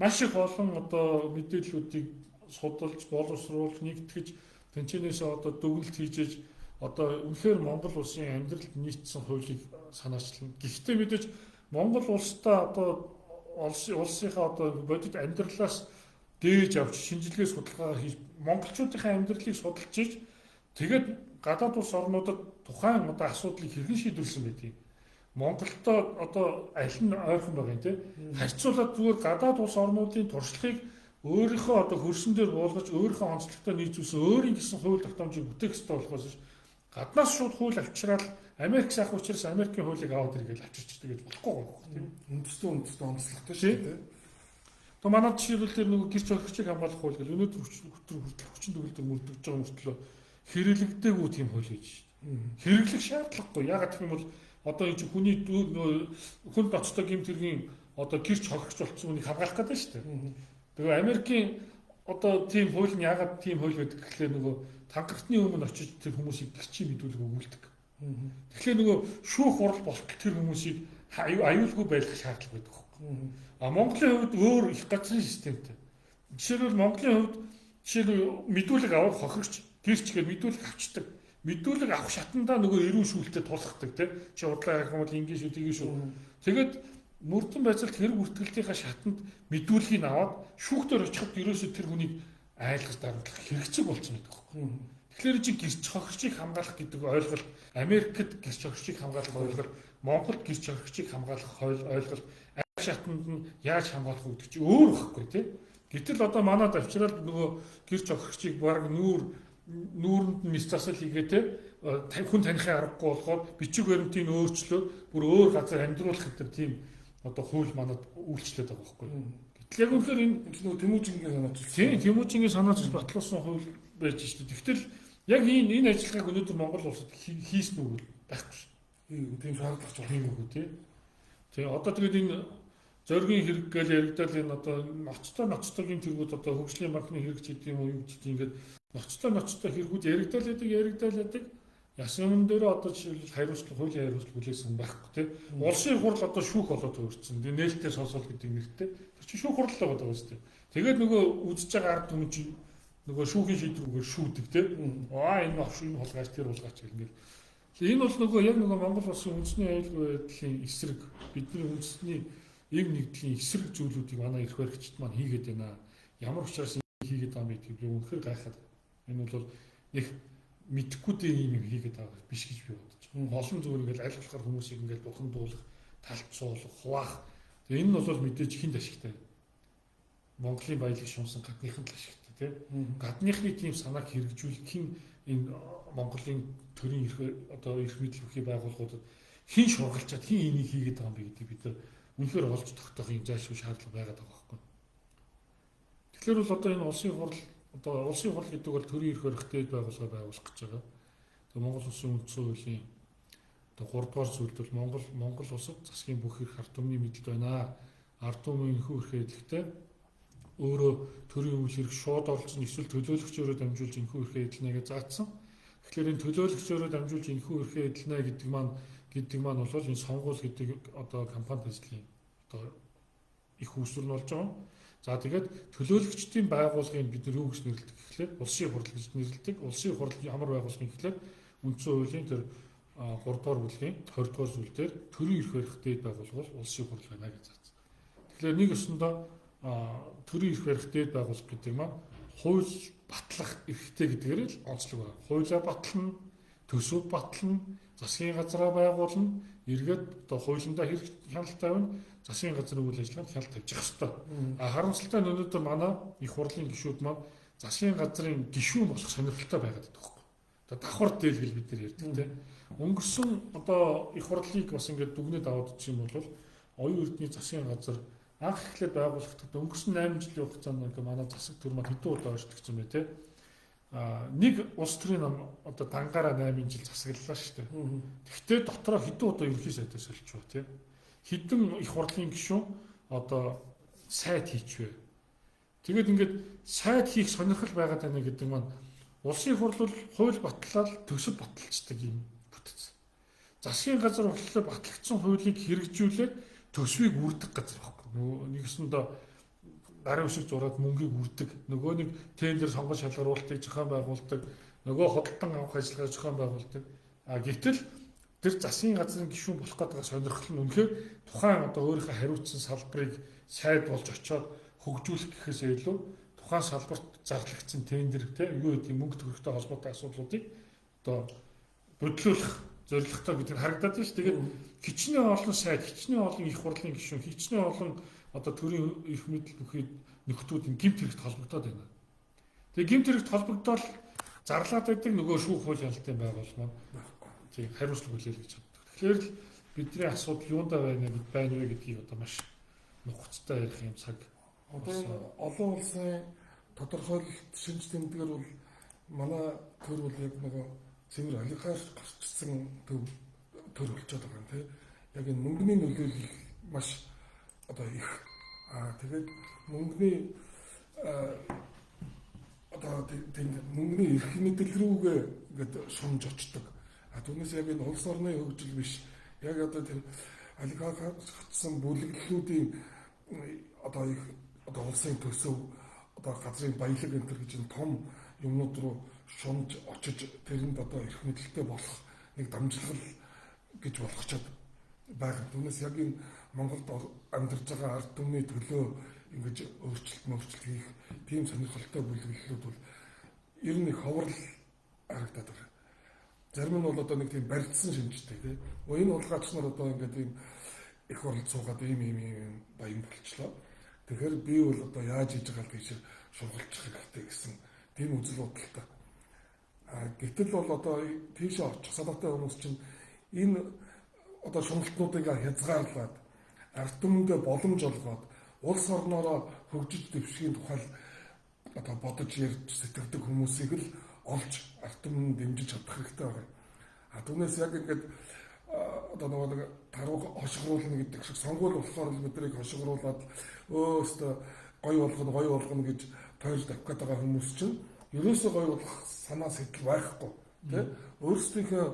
маш их олон одоо мэдээллүүдийг судалж, боловсруулж, нэгтгэж тэнцэнээсээ одоо дүгнэлт хийж одоо үнэхээр Монгол улсын амьдралд нийцсэн хуулийг санаачлана. Гэхдээ мэдээж Монгол улстай одоо улсынхаа одоо бодит амьдралаас дээж авч шинжилгээ судалгаа хийж монголчуудынхаа амьдралыг судалж иж тэгээд гадаад улс орнуудад тухайн одоо асуудлыг хэрхэн шийдвэрлэсэн байдгийг Монголдо одоо аль нь ойрхон байгаа юм те харьцуулаад зүгээр гадаад улс орнуудын туршлагыг өөрийнхөө одоо хөрсөн дээр буулгаж өөрийнхөө онцлогтой нийцүүлсэн өөрийн гэсэн хууль тогтоомжийг бүтээх ёстой болохоос гаднаас шууд хууль авчираад Америк сайхан учраас Америкийн хуулийг аваад иргээл авчирчдаг гэж болохгүй байгаа юм тийм. Үндэстэн онцлогтой шүү дээ. Одоо манай жишээлбэл тэр нөгөө гэрч орхичийг хамгаалах хууль гэл өнөөдөр хүртэл 44 дээр мөрдөгж байгаа мөртлөө хэрэглэгдээгүй тийм хууль гэж шүү дээ. Хэрэглэх шаардлагагүй. Яагаад гэх юм бол Одоо энэ чинь хүний хүн ноцтой гэмт хэргийн одоо гэрч хохирч болцсон хүнийг хамгаалах гэдэг шүү дээ. Тэгээ Америкийн одоо тийм хууль нь яагаад тийм хууль байдаг гэхлээр нөгөө тангартны өмнө очиж тэр хүмүүсийг гэрчийн мэдүүлэг өгүүлдэг. Тэгэхээр нөгөө шүүх хурал болтол тэр хүмүүсийг аюулгүй байлгах шаардлага байдаг байхгүй. А Монголын хувьд өөр их газрын системтэй. Жишээлбэл Монголын хувьд жишээлбэл мэдүүлэг авах хохирч гэрч гэх мэдүүлэг авчдаг. Мэдүүлэг авах шатандаа нөгөө эрүүл шүүлтэд тулхдаг тий. Чи худлаа ярих юм бол ингэ шүү тгий шүү. Тэгээд мөрдөн байцаалт хэрэг бүртгэлтийнхаа шатанд мэдүүлгийг аваад шүүхтэр очиход ерөөсөө тэр хүнийг айлгаж дарамтлах хэрэгцээг болсон байдаг байхгүй. Тэгэхээр чи гэрч хохирчийг хамгаалах гэдэг ойлголт Америкт гэрч хохирчийг хамгаалах ойлголт, Монголд гэрч хохирчийг хамгаалах ойлголт аль шатанд нь яаж хамгаалах вэ гэдэг чи өөр байхгүй тий. Гэтэл одоо манад авчираад нөгөө гэрч хохирчийг баг нүүрэнд нь мис засал хийгээ те хүн танихын аргагүй болохоор бичиг баримтыг өөрчлөөд бүр өөр газар амьдруулах гэдэг тийм одоо хууль манад үйлчлээд байгаа байхгүй. Гэтэл яг үнэхээр энэ нөгөө Тэмүүжингийн санаачилсан. Тийм, Тэмүүжингийн санаачилж батлуулсан хууль байж шүү дээ. Тэгтэл яг энэ ажиллагааг өнөөдөр Монгол улсад хийсэн үг байхгүй шүү. Тийм шаардлага ч тийм үгүй тий. Тэгээ одоо тэгээд энэ зоригийн хэрэг гэж яригдал энэ одоо ноцтой гэмт хэрэгүүд одоо хөгжлийн банкны хэрэг ч гэдэг юм уу юу гэдэг ингээд ноцтой хэрэгүүд яригдал байдаг. Яс юм дээр одоо жишээлбэл хариуцлага хуулийн хариуцлага хүлээсэн байхгүй тий. Улсын хурал одоо шүүх болоод төгөрсөн. Тэгээ нээлттэй сонсоол гэдэг нэртэй. Тэр чинь шүүх хурал байгаа даа шүү дээ. Тэгээд нөгөө үзэж байгаа ард түмэн чинь нөгөө шүүхийн шийдвэргээр шүүдэг тий. Аа энэ овш энэ хулгайч тэр хулгайч гэх ингээд. Энэ бол нөгөө яг нөгөө Монгол улсын үндэсний аюулгүй байдлын эсрэг бидний үндэсний эв нэгдлийн эсрэг зүйлүүдийг манай эрх баригчид маань хийгээд байна. Ямар учраас хийгээд байгаа юм бэ гэдгийг би үнэхээр гайхаад. Энэ бол нэг мэдхгүй дээ юм хийгээд байгаа биш гэж би бодож байна. Олон зүгээр ингээл аль болохоор хүмүүсийг ингээл бурхан дуулах, талд суулгах, хуваах. Тэгээ энэ нь бол мэдээж хинд ашигтай. Монголын баялаг шунсан гадныхан л ашигтай тий. Гадныхны тийм санааг хэрэгжүүлэх хин энэ Монголын төрийн эрх одоо эрх мэдэл бүхий байгууллагуудад хин шургалчаад хин энийг хийгээд байгаа юм бэ гэдгийг бид үнэхээр олж тогтоох юм зайлшгүй шаардлага байгаад байгаа байхгүй. Тэгэхээр бол одоо энэ улсын хурал одоо улсын хурал гэдэг бол төрийн эрх барих дээд байгууллага байгуулах гэж байгаа. Тэгээ Монгол улсын үндсэн хуулийн одоо 3 дугаар зүйлд бол Монгол улсад засгийн бүх эрх ард түмний мэдлэлд байна. Ард түмэн энэхүү эрхээ эдлэхдээ өөрөө төрийн үйл хэрэг шууд оролцсон эсвэл төлөөлөгчөөрөө дамжуулж энэхүү эрхээ эдлэнэ гэж заасан. Тэгэхээр энэ төлөөлөгчөөрөө дамжуулж энэхүү эрхээ эдлэнэ гэдэг маань бол энэ сонгуул гэдэг одоо компани ажлын одоо их үүсвэр нь болж байгаа. За тэгээд төлөөлөгчдийн байгууллагыг бид нар юу гэж нэрлэдэг гэхлээр улсын хурал гэж нэрлэдэг. Улсын хурал ямар байгууллага юм гэхлээр үндсэн хуулийн тэр 3 дугаар бүлгийн 20 дугаар зүйл дээр төрийн эрх барих дээд байгууллага бол улсын хурал байна гэж заасан. Тэгэхээр нэг өсөндөө төрийн эрх барих дээд байгууллага гэдэг маань хууль батлах эрхтэй гэдгээр л онцлог байна. Хуулиа батлна, төсөв батлна, засгийн газраа байгуулна, эргээд одоо хуулиндаа хэрэг хяналт тавина, засгийн газрын үйл ажиллагаанд хяналт тавьж явах ёстой. А харамсалтай нь өнөөдөр манай их хурлын гишүүд маань засгийн газрын гишүүн болох сонирхолтой байгаад байдаг байхгүй. Одоо давхар дийлгэл бид нар ярьдаг тийм. Өнгөрсөн одоо их хурлыг бас ингээд дүгнээд аваад үзэх юм бол оюун эрдний засгийн газар анх эхлээд байгуулахдаа өнгөрсөн 8 жилийн хугацаанд ингээд манай засаг төр маань хэдэн удаа өөрчлөгдсөн бэ те. А нэг улс төрийн нам одоо дангаараа 8 жил засаглалаа шүү дээ. Тэгтээ дотроо хэдэн удаа ерөнхий сайдаа солилцваа тий. Хэдэн их хурлын гишүүн одоо сайд хийчвэ. Тэгээд ингээд сайд хийх сонирхол байгаад байна гэдэг маань улсын хурл бол хууль батлаад төсөв баталцдаг юм бүтэц. Засгийн газар болохоор батлагдсан хуулийг хэрэгжүүлээд төсвийг үрдэх газар байхгүй. Нөгөө нэгсэндээ гарын үсэг зураад мөнгийг үрдэг. Нөгөө нэг тендер сонгон шалгаруулалтыг зохион байгуулдаг. Нөгөө худалдан авах ажиллагаа зохион байгуулдаг. А гэтэл тэр засгийн газрын гишүүн болох гэдэг сонирхол нь үнэхээр тухайн одоо өөрийнхөө хариуцсан салбарыг сайд болж очиод хөгжүүлэх гэхээс илүү тухайн салбарт зарлагдсан тендер те юу гэдэг мөнгө төгрөгтэй холбоотой асуудлуудыг одоо бодлуулах зорилготой гэдэг нь харагдаад байна шүү. Тэгээд хичнээн олон сайд, хичнээн олон их хурлын гишүүн, хичнээн олон одоо төрийн эрх мэдэл бүхий нөхдүүд энэ гэмт хэрэгт холбогдоод байна. Тэгээ гэмт хэрэгт холбогдоод зарлаад байдаг нөгөө шүүх хууль хяналтын байгууллага маань тийм хариуцлага хүлээл гэж боддог. Тэгэхээр л бидний асуудал юундаа байна гэд байна вэ гэдгийг одоо маш нухацтай ярих юм цаг. Одоо олон улсын тодорхойлолт шинж тэмдгээр бол манай төр бол яг нөгөө цэвэр олигарх гарчсан төв төр болчиход байгаа юм тий. Яг энэ мөнгөний нөлөөлөл маш одоо их. Тэгээд мөнгөний одоо тэнд мөнгөний эрх мэдэл рүүгээ ингээд шунж очдог. Түүнээс яг энэ улс орны хөгжил биш. Яг одоо тэр олигархчсан бүлэглэлүүдийн одоо их одоо улсын төсөв одоо газрын баялаг энэ төр гэж энэ том юмнууд руу шунж очиж тэрэнд одоо эрх мэдэлтэй болох нэг дамжлал гэж болгочоод байгаа. Түүнээс яг энэ Монголд амьдарч байгаа ард түмний төлөө ингэж өөрчлөлт хийх тийм сонирхолтой бүлэглэлүүд бол ер нь их ховор харагдаад байна. Зарим нь бол одоо нэг тийм барилцсан шинжтэй тийм. Энэ хулгайч нар одоо ингээд ийм их оролд суугаад ийм ийм ийм баян болчлоо. Тэгэхээр би бол одоо яаж хийж байгаа л тийш шугалчих хэрэгтэй гэсэн тийм үзэл бодолтой. Гэтэл бол одоо тийшээ очих санаатай хүмүүс чинь энэ одоо шуналтнуудыг хязгаарлаад ард түмэндээ боломж олгоод улс орноороо хөгжиж дэвшхийн тухай одоо бодож ярьж сэтгэдэг хүмүүсийг л олж ард түмэнд дэмжиж чадах хэрэгтэй байгаа. Түүнээс яг ингээд одоо нөгөө нэг таруу хошигруулна гэдэг шиг сонгуул болохоор л биднийг хошигруулад өөстөө гоё болгоно гоё болгоно гэж тойрж давх гээд байгаа хүмүүс чинь ерөөсөө гоё болох санаа сэтэл байхгүй тий. Өөрсдийнхөө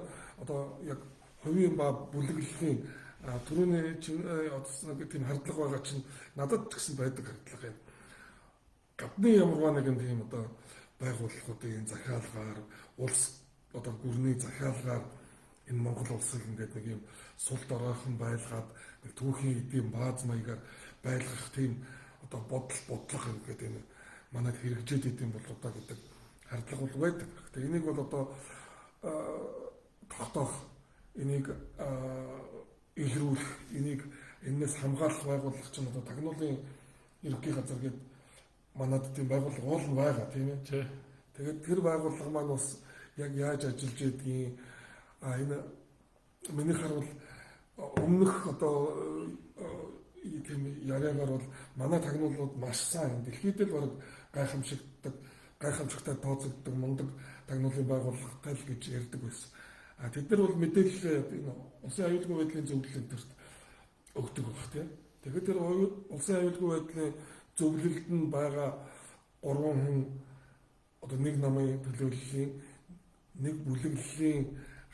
одоо яг хувийн ба бүлэглэлийн түрүүний чинь нэг тийм хардлага байгаа чинь надад ч гэсэн байдаг хардлага юм. Гадны ямарваа нэгэн тийм одоо байгууллагуудын захиалгаар улс одоо гүрний захиалгаар энэ Монгол улсыг ингээд нэг юм сул доройхон байлгаад нэг түүхийн эдийн бааз маягаар байлгах тийм одоо бодол бодлого ингээд энэ манад хэрэгжээд идэм болоо даа гэдэг хардлага бол байдаг. Тэгээ энийг бол одоо тогтоох, энийг илрүүлэх, энийг энэс хамгаалах байгууллага чинь одоо тагнуулын ерөнхий газар гээд манад тийм байгууллага уулна байгаа тийм ээ. Тэгээд тэр байгууллага маань бас яг яаж ажиллаж байдгийг энэ миний харуул өмнөх одоо тийм яриагаар бол манай тагнуулууд маш сайн дэлхийд л бараг гайхамшигтай тооцогддог мундаг тагнуулын байгууллагатай л гэж ярьдаг байсан. Тэд нар бол мэдээлэл энэ улсын аюулгүй байдлын зөвлөл энэ төрт өгдөг байх тийм. Тэгэхээр тэр улсын аюулгүй байдлын зөвлөлд нь байгаа 3 хүн одоо нэг намын төлөөллийн нэг бүлэглэлийн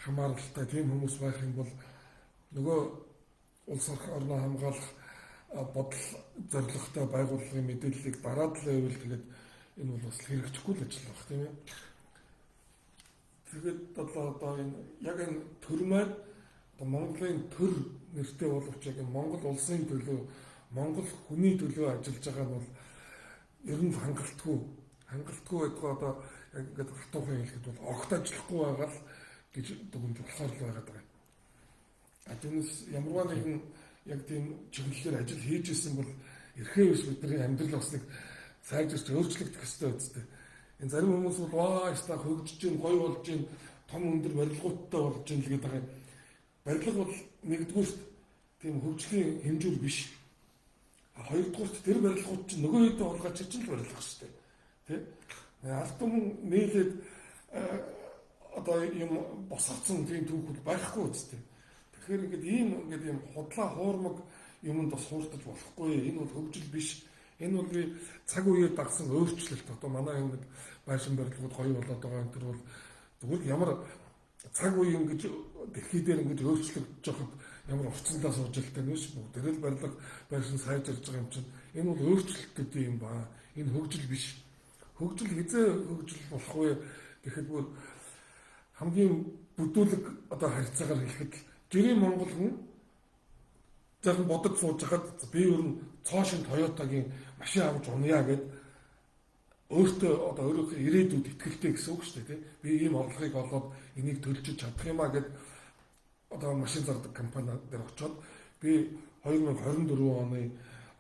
хамааралтай тийм хүмүүс байх юм бол нөгөө улс орноо хамгаалах бодол зорилготой байгууллагын мэдээллийг дараад л байвал тэгээд энэ бол бас хэрэгжихгүй л ажил байх тийм ээ. Тэгээд одоо энэ яг энэ төр маань одоо Монголын төр нэртэй боловч яг энэ Монгол улсын төлөө, Монгол хүний төлөө ажиллаж байгаа нь бол ер нь хангалтгүй байдгаа одоо яг ингээд хатуухан хэлэхэд бол огт ажиллахгүй байгаа л гэж дүгнж болохоор л байгаад байгаа. Түүнээс ямарваа нэгэн яг тийм чиглэлээр ажил хийж исэн бол эрхээ биш бидний амьдрал бас нэг сайжирч өөрчлөгдөх ёстой үстэй. Энэ зарим хүмүүс бол ваа яста хөгжиж гин гоё болж гин том өндөр барилгуудтай болж гин л гэдэг байгаа юм. Барилга бол нэгдүгüүрт тийм хөгжлийн хэмжүүр биш. Хоёрдугüүрт тэр барилгууд чинь нөгөө хэдэн хулгайч чинь л барилга шүү дээ. Тэ? Ард түмэн нийлээд одоо юм босгоцсон тийм түүхүүд байхгүй үстэй. Тэгэхээр ингээд ийм ингээд юм худлаа хуурмаг юмд бас хууртаж болохгүй. Энэ бол хөгжил биш. Энэ бол би цаг үеэр дагсан өөрчлөлт. Одоо манай энэ байшин барилгууд гоё болоод байгаа энэ төр бол зүгээр ямар цаг үе ингэж дэлхий дээр ингэж өөрчлөгдөж байхад ямар урцандаа сууж илтэй нь биш. Бүгдээрээ л барилга байшин сайжирж байгаа юм чинь энэ бол өөрчлөлтүүд юм ба. Энэ хөгжил биш. Хөгжил хизээ хөгжил болох вэ гэхэд бүр хамгийн бүдүүлэг одоо харьцаагаар хэлэхэд жирийн Монгол хүн сайхан бодож сууж хахад би ер нь цоо шин Toyota-гийн машин авч унъя гэд өөртөө одоо өөрийнхөө ирээдүйд итгэлтэй гэсэн үг шүү дээ тий. Би ийм орлогыг олоод энийг төлж чадах юм а гэд одоо машин зардаг компани дээр очиод би 2024 оны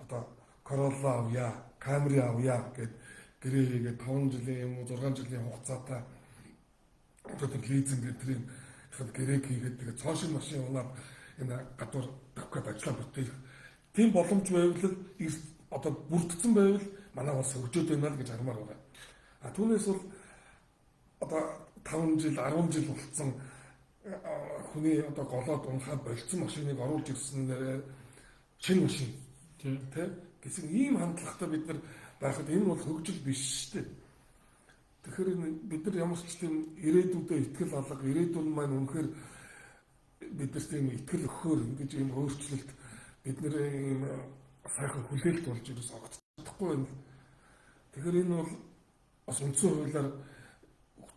одоо Corolla авъя, Camry авъя гэд гэрээ хийгээд 5 жилийн юм уу 6 жилийн хугацаатай одоо тэр лизинг гэх тэрийн гэрээг хийгээд тэгээд цоо шин машин унаад энэ гадуур давх гээд ажиллаа бүтээх тийм боломж байвал одоо бүрдсэн байвал манай улс хөгжөөд байна л гэж хармаар байгаа. А түүнээс бол одоо 5 жил 10 жил болцсон хүний одоо голоод унахаа болцсон машиныг оруулж ирсэн нэрээ шинэ машин тий гэсэн ийм хандлагатай бид нар байхад энэ бол хөгжил биш шүү дээ. Тэгэхээр бид нар ямар ч тийм ирээдүйдээ итгэл алга, ирээдүйн маань үнэхээр бид нар тийм итгэл өгөхөөр ингэж ийм өөрчлөлт бид нар ийм сайхан хүлээлт болж ерөөс огтдохгүй байна. Тэгэхээр энэ бол бас үндсэн хуулиар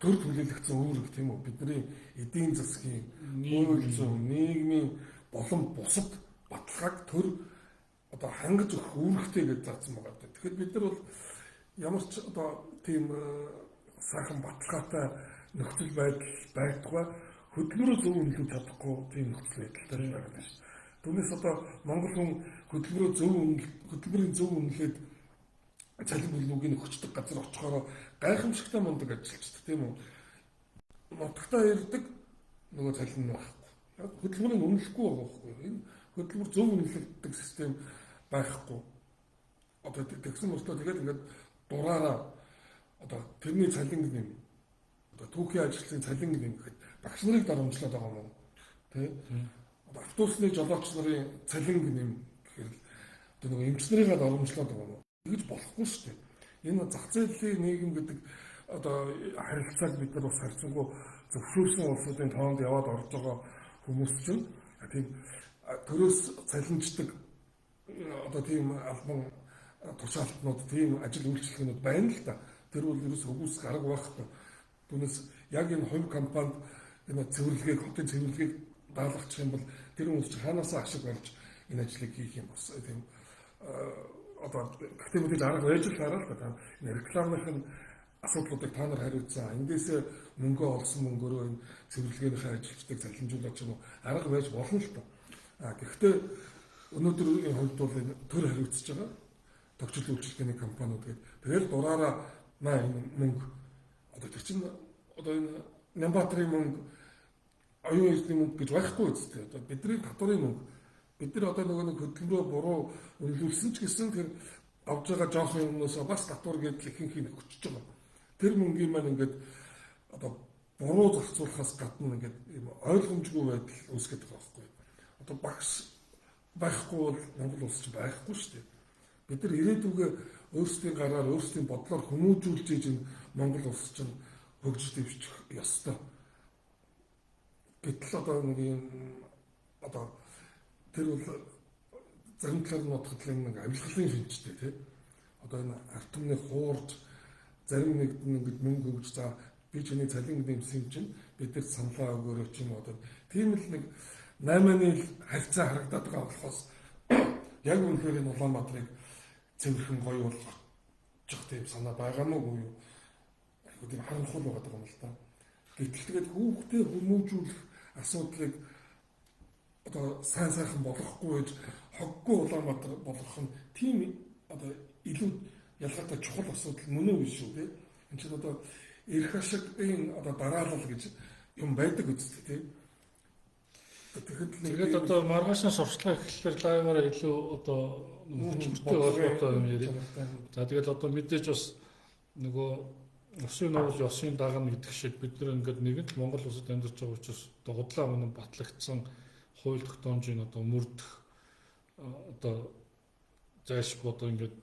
төр хүлээлгдсэн үүрэг тийм үү? Бидний эдийн засгийн, хууль зүйн, нийгмийн болон бусад баталгааг төр одоо хангаж өгөх үүрэгтэй гэж заасан байгаа. Тэгэхээр бид нар бол ямар ч одоо тийм сайхан баталгаатай нөхцөл байдал байдгүй хөдөлмөрөө зөв үнэлж чадахгүй тийм нөхцөл байдалтай байгаа юм шүү. Түүнээс одоо Монгол хүн хөдөлмөрөө зөв хөдөлмөрийн зөв үнэлээд цалин бүлнүүгийг өгчдөг газар очихороо гайхамшигтай мундаг ажиллаждаг тийм үү? Нутагтаа ирдэг нөгөө цалин нь байхгүй. Яг хөдөлмөрийг үнэлэхгүй байгаа байхгүй юу? Энэ хөдөлмөр зөв үнэлэгддэг систем байхгүй. Одоо тэгсэн мөртлөө тэгээд ингээд дураараа одоо тэрний цалин нэм одоо түүхийн ажилтны цалин нэм гэхэд багш нарыг дарамтлаад байгаа юм уу? Тэ? Одоо автобусны жолооч нарын цалин нэм гэхээр одоо нөгөө эмч нарыгаа дарамтлаад байгаа юм уу? Тэгж болохгүй шүү дээ. Энэ зах зээлийн нийгэм гэдэг одоо харилцааг бид нар бас харьцангуй зөвшөөрсөн улсуудын тоонд яваад орж байгаа хүмүүс чинь тийм төрөөс цалинждаг одоо тийм албан тушаалтнууд, тийм ажил үйлчилгээнүүд байна л да. Тэр бол ерөөс хөгжих арга байхгүй. Түүнээс яг энэ хувь компанид энэ цэвэрлэгийг, хотын цэвэрлэгийг даалгачих юм бол тэр хүмүүс чинь ханаасаа ашиг олж энэ ажлыг хийх юм бас тийм одоо гэхдээ мэдээж арга байж л хараа л да. Энэ рекламын асуудлуудыг та нар хариуцсан. Эндээсээ мөнгө олсон мөнгөөрөө энэ цэвэрлэгээнийхээ ажилчдыг цалинжуулах юм уу арга байж болно л та. А гэхдээ өнөөдрийн хувьд бол энэ төр хариуцж байгаа тогтчл үйлчилгээний компаниуд гээд тэгэл дураараа маа энэ мөнгө одоо тэр чинь одоо энэ Нямбатрын мөнгө, оюун эрдэнэ мөнгө гэж байхгүй үстэй. Одоо бидний татварын мөнгө. Бид нар одоо нөгөө нэг хөдөлмөрөө буруу үнэлүүлсэн ч гэсэн тэр авж байгаа жоохон юмнаас бас татвар гэдэл ихэнх нь өгчөж байгаа. Тэр мөнгийн маань ингээд одоо буруу зарцуулахаас гадна ингээд ийм ойлгомжгүй байдал үүсгэж байгаа байхгүй. Одоо багш байхгүй бол Монгол улс чинь байхгүй шүү дээ. Бид нар ирээдүгээ өөрсдийн гараар өөрсдийн бодлоор хүмүүжүүлж ийж энэ Монгол улс чинь хөгжиж дэвших ёстой. Гэтэл одоо нэг юм одоо тэр бол зарим талаар нь бодоход л нэг авилгалын шинжтэй тий. Одоо энэ ард түмний хуурж зарим нэгд нь ингээд мөнгө өгж за би чиний цалин нэмсэн юм чинь бид нар саналаа өгөөрэй ч юм уу одоо тийм л нэг 8-ны харьцаа харагдаад байгаа болохоос яг үнэхээр энэ Улаанбаатарыг цэвэрхэн гоё болгочих тийм санаа байгаа мó үгүй юу? Айгуу тийм харанхуй байгаа юм л та. Гэтэл тэгээд хүүхдээ хүмүүжүүлэх асуудлыг одоо сайн сайхан болгохгүй байж хоггүй Улаанбаатар болгох нь тийм одоо илүү ялгаатай чухал асуудал мөн үү биш үү те? Энд чинь одоо эрх ашигын одоо дараалал гэж юм байдаг үстэй те. Тэгээд одоо маргаашнаас сурчлага эхлэхээр лайваараа илүү одоо хүчтэй холбоотой юм яриа. За тэгээд одоо мэдээж бас нөгөө усын нуурал ёсын дагна гэдэг шиг бид нар ингээд нэгэн л Монгол улсад амьдарч байгаа учраас одоо худлаа үнэн батлагдсан хууль тогтоомжийг одоо мөрдөх одоо зайлшгүй одоо ингээд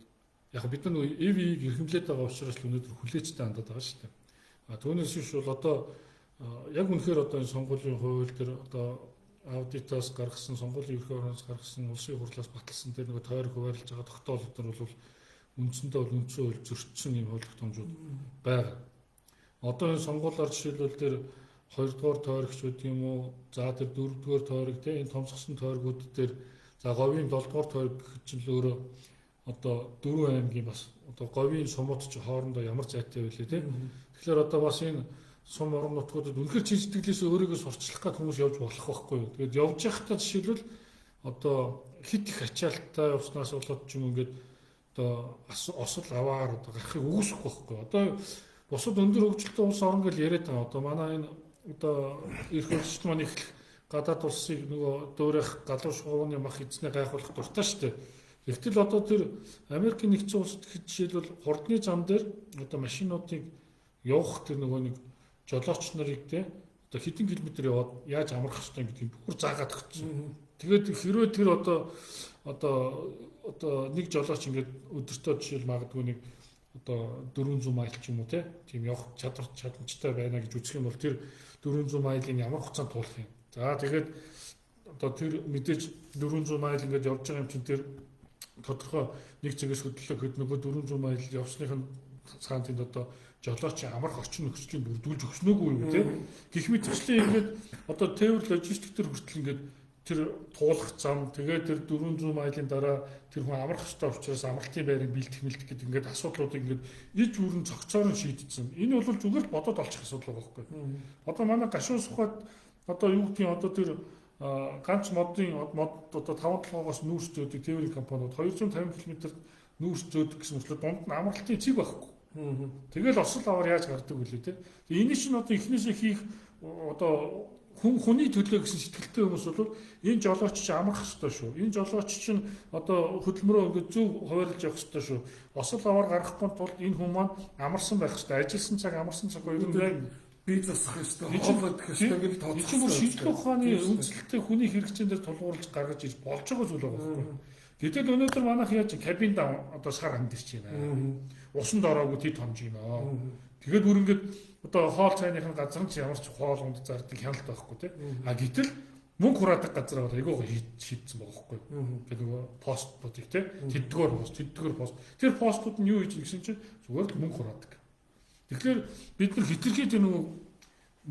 яг бид нар нөгөө EV-ийг эрхэмлээд байгаа учраас л өнөөдөр хүлээжтэй хандаад байгаа шүү дээ. А түүнээс биш бол одоо яг үнэхээр одоо энэ сонгуулийн хууль дээр одоо аудитаас гаргасан, сонгуулийн ерхий орноос гаргасан, улсын хурлаас баталсан тэр нөгөө тойрог хуваарлаж байгаа тогтоолууд нар бол үндсэндээ бол үндсэн хууль зөрчсөн юм хууль тогтоомжууд байгаа. Одоо энэ сонгуулиар жишээлбэл тэр 2 дугаар тойрогч гэдэг юм уу, за тэр 4 дугаар тойрог те энэ томсгосон тойргууд дээр за говийн 7 дугаар тойрог гэхэд чинь л өөрөө одоо дөрвөн аймгийн бас одоо говийн сумууд чи хоорондоо ямар зайтай байлээ те. Тэгэхээр одоо бас энэ сум орон нутгуудад үнэхэр чи сэтгэлээс өөрийгөө сурчлах гад хүмүүс явж болох байхгүй юу. Тэгээд явж байхдаа жишээлбэл одоо хит их ачаалттай явснаас болоод ч юм ингээд одоо осол аваар одоо гарахыг үгүйсэхгүй байхгүй юу. Одоо бусад өндөр хөгжилтэй улс орн гэж яриад байгаа. Одоо манай энэ одоо эрх хөгжилт маань эхлэх гадаад улсыг нөгөө дөөрөх галуу шувууны мах эзнээ гайхуулах дуртай шүү дээ. Гэвтэл одоо тэр Америкийн нэгдсэн улсад жишээлбэл хурдны зам дээр одоо машинуудыг явах тэр нөгөө нэг жолооч нарыг те одоо хэдэн километр яваад яаж амрах ёстой гэдгийг бүр заагаад өгсөн. Тэгээд хэрвээ тэр одоо нэг жолооч ингээд өдөртөө жишээл магадгүй нэг одоо 400 майл ч юм уу тийм явах чадвар чадамжтай байна гэж үзэх юм бол тэр 400 майлын ямар хугацаанд туулах юм. За тэгээд одоо тэр мэдээж 400 майл ингээд явж байгаа юм чинь тэр тодорхой нэг цэгээс хөдлөлөө гэхэд нөгөө 400 майл явсных нь цаана тэнд одоо жолооч амрах орчин нөхцөлийг бүрдүүлж өгснөөгүй юу те. Гэх мэтчлэн ингээд одоо тээвэр логистик төр хүртэл ингээд тэр туулах зам тэгээд тэр 400 майлын дараа тэр хүн амрах ёстой учраас амралтын байрыг бэлдэх мэлдэх гэдэг ингээд асуудлуудыг ингээд иж бүрэн цогцоор нь шийдсэн. Энэ бол зүгээр л бодоод олчих асуудал байгаа байхгүй. Одоо манай гашуун сухад одоо юу гэдгийг одоо тэр ганц модын мод одоо 5 толгоогоос нүүрс зөөдөг тээврийн компаниуд 250 км нүүрс зөөдөг гэсэн мэтлээ дунд нь амралтын цэг байхгүй. Тэгэл осол аваар яаж гардаг вүлээ те. Тэгээ энийг чинь одоо эхнээсээ хийх одоо хүний төлөө гэсэн сэтгэлтэй хүмүүс бол энэ жолооч чинь амрах ёстой шүү. Энэ жолооч чинь одоо хөдөлмөрөө ингээд зөв хуваарлаж явах ёстой шүү. Осол аваар гаргахгүй тулд энэ хүн маань амарсан байх ёстой. Ажилласан цаг амарсан цаг хоёр нь бие засах ёстой, хоол идэх ёстой гэж тооцох. Энэ чинь бүр шинжлэх ухааны үндэслэлтэй хүний хэрэгцээн дээр тулгуурлаж гаргаж иж болж байгаа зүйл байгаа байхгүй. Гэтэл өнөөдөр манайх яаж кабинд одоо сар амьдэрч байна. Усанд ороогүй тэд хомж байна. Тэгээд бүр ингээд одоо хоол цайныхын газар нь ч ямар ч хоол унд зардаг хяналт байхгүй тий. А гэтэл мөнгө хураадаг газар бол айгүй шийдсэн байгаа байхгүй. Тэгээд нөгөө постуудыг тий тэддгээр пост, тэддгээр пост. Тэр постууд нь юу хийж гэсэн чинь зүгээр л мөнгө хураадаг. Тэгэхээр бид нар хитрхи тэр нөгөө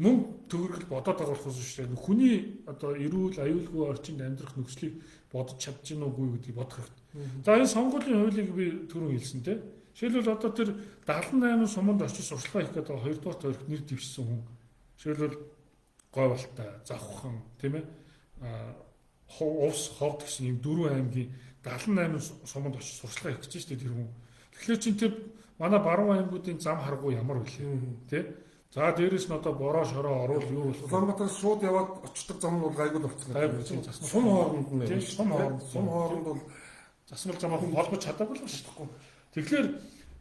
мөнгө төгрөгөл бодоод байгаа болохоос биш хүний одоо эрүүл аюулгүй орчинд амьдрах нөхцөлийг бодож чадж гэнэ үгүй гэдгийг бодох хэрэгтэй. За энэ сонгуулийн хуулийг би түрүүн хэлсэн тий. Жишээлбэл одоо тэр 78 суманд очиж сурчлагаа хийх гэдэг 2 дугаар тойрогт нэр дэвшсэн хүн. Жишээлбэл Гойволтой, Завхан тийм ээ. Увс ховд гэсэн ийм дөрвөн аймгийн 78 суманд очиж сурчлагаа хийх гэж шүү дээ тэр хүн. Тэгэхээр чин тэр манай баруун аймагуудын зам харгуу ямар вүлээ тий. За дээрэс нь одоо бороо шороо оруул юу болох. Улаанбаатараас шууд яваад очдог зам нь бол гайгүй болцсон. Гайгүй. Сум хооронд нь. Сум хооронд. Сум хооронд бол засмал замаа холбож чадаагүй л байна шүү дээ. Тэгэхээр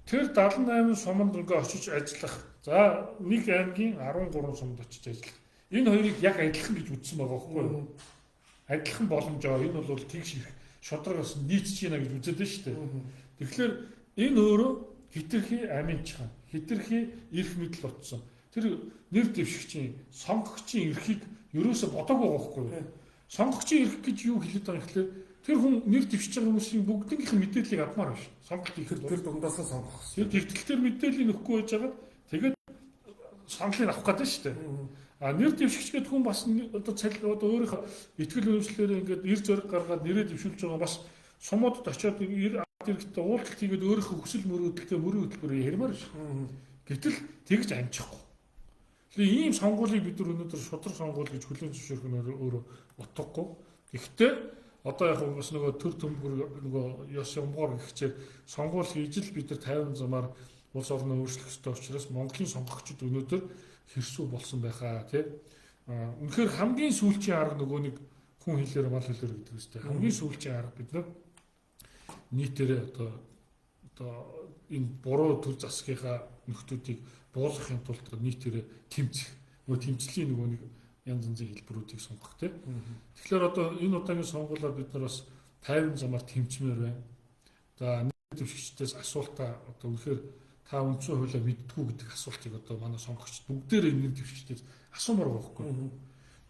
тэр 78 суманд ингээ очиж ажиллах. За нэг аймгийн 13 суманд очиж ажиллах. Энэ хоёрыг яг адилхан гэж үзсэн байгаа байхгүй юу? Адилхан боломжоо. Энэ бол тэгш ирэх шударга бас нийцэж байна гэж үзээд байна шүү дээ. Тэгэхээр энэ өөрөө хитрхи аминчхан, хитрхи эрх мэдэл утсан. Тэр нэр дэвшигчийн, сонгогчийн эрхийг ерөөсө бодоогүй байгаа байхгүй юу? Сонгогчийн эрх гэж юу хэлээд байгаа юм гэхлээр тэр хүн нэр дэвшиж байгаа хүмүүсийн бүгднгийнх нь мэдээллийг авмаар биш. Сонголт хийх тэр дундаасаа сонгох. Тэр тэгтэл тэр мэдээллийг өгөхгүй байж байгаад тэгээд сонголыг авах гэдэг шүү дээ. А нэр дэвшигч гэдэг хүн бас одоо цал одоо өөрийнхөө итгэл үнэмшлээрээ ингээд эр зориг гаргаад нэрээ дэвшүүлж байгаа бас сумуудад очиод эр иргэдтэй уулзалт хийгээд өөрийнхөө хүсэл мөрөөдөлтэй мөрийн хөтөлбөрийг ярмаар биш. Гэтэл тэгж амжихгүй. Тэгээ ийм сонгуулийг бид нар өнөөдөр шудраг сонгуул гэж хүлээн зөвшөөрөх нь өөрөө утгагүй. Гэхдээ одоо яг бас нөгөө төр төмгөр нөгөө ёс юмгоор гихчээр сонгуул хийж л бид нар 50 замаар улс орноо өөрчлөх ёстой учраас Монголын сонгогчид өнөөдөр хэрсүү болсон байхаа тий. Үнэхээр хамгийн сүүлчийн арга нөгөө нэг хүн хэлээр мал хэлээр гэдэг үстэй. Хамгийн сүүлчийн арга бид нар нийтээрээ одоо энэ буруу төр засгийнхаа нөхдүүдийг буулгахын тулд нийтээрээ тэмцэх. Нөгөө тэмцлийн нөгөө нэг янз янзын хэлбэрүүдийг сонгох тий. Тэгэхээр одоо энэ удаагийн сонгуулиар бид нар бас 50 замаар тэмцмээр байна. За нэр дэвшигчдээс асуултаа одоо үнэхээр та үндсэн хуулиа мэддэггүй гэдэг асуултыг одоо манай сонгогчд бүгдээрээ нэр дэвшигчдээс асуумаар байгаа байхгүй.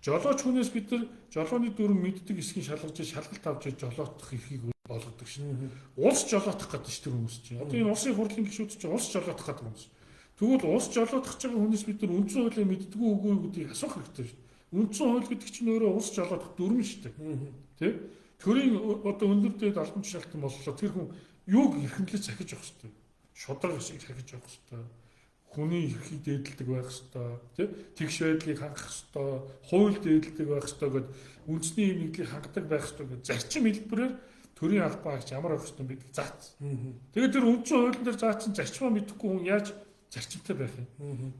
Жолооч хүнээс бид нар жолооны дүрм мэддэг эсхийг шалгаж шалгалт авч жолоотох эрхийг олгодог шин. Улс жолоотох гэдэг чинь тэр хүмүүс чинь. Одоо энэ улсын хурлын гишүүд чинь улс жолоотох гэдэг хүмүүс. Тэгвэл улс жолоотох гэж байгаа хүнээс бид нар үндсэн хуулийг мэддэггүй үгүй гэдгийг асуух хэрэгтэй шүү дээ. Үндсэн хууль гэдэг чинь өөрөө улс жолоотох дүрм шүү дээ. Тэ? Төрийн одоо өндөр дээд албан тушаалтан боллоо тэр хүн юуг эрхэмлэж захиж явах хэрэгтэй. Шударга шиг захиж явах хэрэгтэй. Хүний эрхийг дээдэлдэг байх хэрэгтэй, тий? Тэгш байдлыг хангах хэрэгтэй, хууль дээдэлдэг байх хэрэгтэй гэд үндэсний нэгдлийг хангадаг байх хэрэгтэй гэд зарчим хэлбэрээр төрийн албан агч ямар байх хэрэгтэй гэдгийг заасан. Тэгээд тэр үндсэн хуулийн дээр заасан зарчмаа мэдэхгүй хүн яаж зарчимтай байх юм?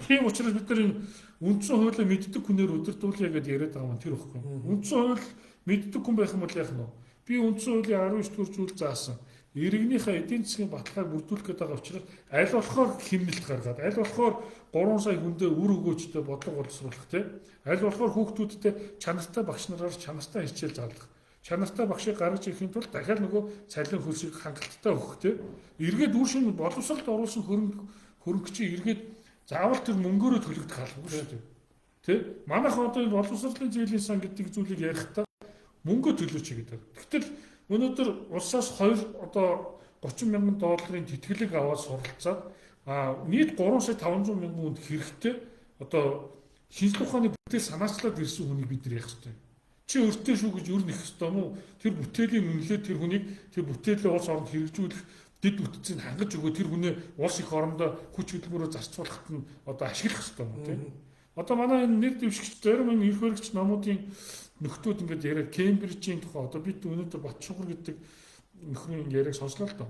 Тийм учраас бид нар энэ үндсэн хуулийг мэддэг хүнээр удирдуулъя гэдээ яриад байгаа юм тэр ихгүй. Үндсэн хууль мэддэг хүн байх юм бол яах нь вэ? Би үндсэн хуулийн 19 дугаар зүйл заасан. Иргэнийхээ эдийн засгийн баталгааг бүрдүүлэх гээд байгаа учраас аль болохоор хэмнэлт гаргаад, аль болохоор 3 сая хүндээ үр өгөөжтэй бодлого боловсруулах тийм, аль болохоор хүүхдүүдтэй чанартай багш нараар чанартай хичээл заалгах. Чанартай багшийг гаргаж ирэхийн тулд дахиад нөгөө цалин хөлсийг хангалттай өгөх тийм. Эргээд үр шин боловсролд оруулсан хөрөнгө чи эргээд заавал тэр мөнгөөрөө төлөгдөх албагүй шүү дээ. Тэ? Манайх одоо энэ боловсролын зээлийн сан гэдэг зүйлийг ярихдаа мөнгө төлөөч гэдэг. Гэтэл өнөөдөр улсаас 2 одоо 30 мянган долларын тэтгэлэг аваад суралцаад нийт 3 сая 500 мянган хүнд хэрэгтэй одоо шинжлэх ухааны бүтээл санаачлаад ирсэн хүнийг бид нар яах ёстой юм. Чи өртөө шүү гэж ер нэх ёстой юм уу? Тэр бүтээлийн үнэлээд тэр хүнийг тэр бүтээлээ улс оронд хэрэгжүүлэх дэд бүтцийг хангаж өгөө тэр хүнээ улс их орондоо хүч хөдөлмөрөөр зарцуулахад нь одоо ашиглах ёстой юм уу тийм. Одоо манай энэ нэр дэвшигч зарим энэ эрх баригч номуудын нөхдүүд ингээд яриад Кембрижийн тухай одоо бид өнөөдөр Батшугар гэдэг нөхрийн яриаг сонслоо л доо.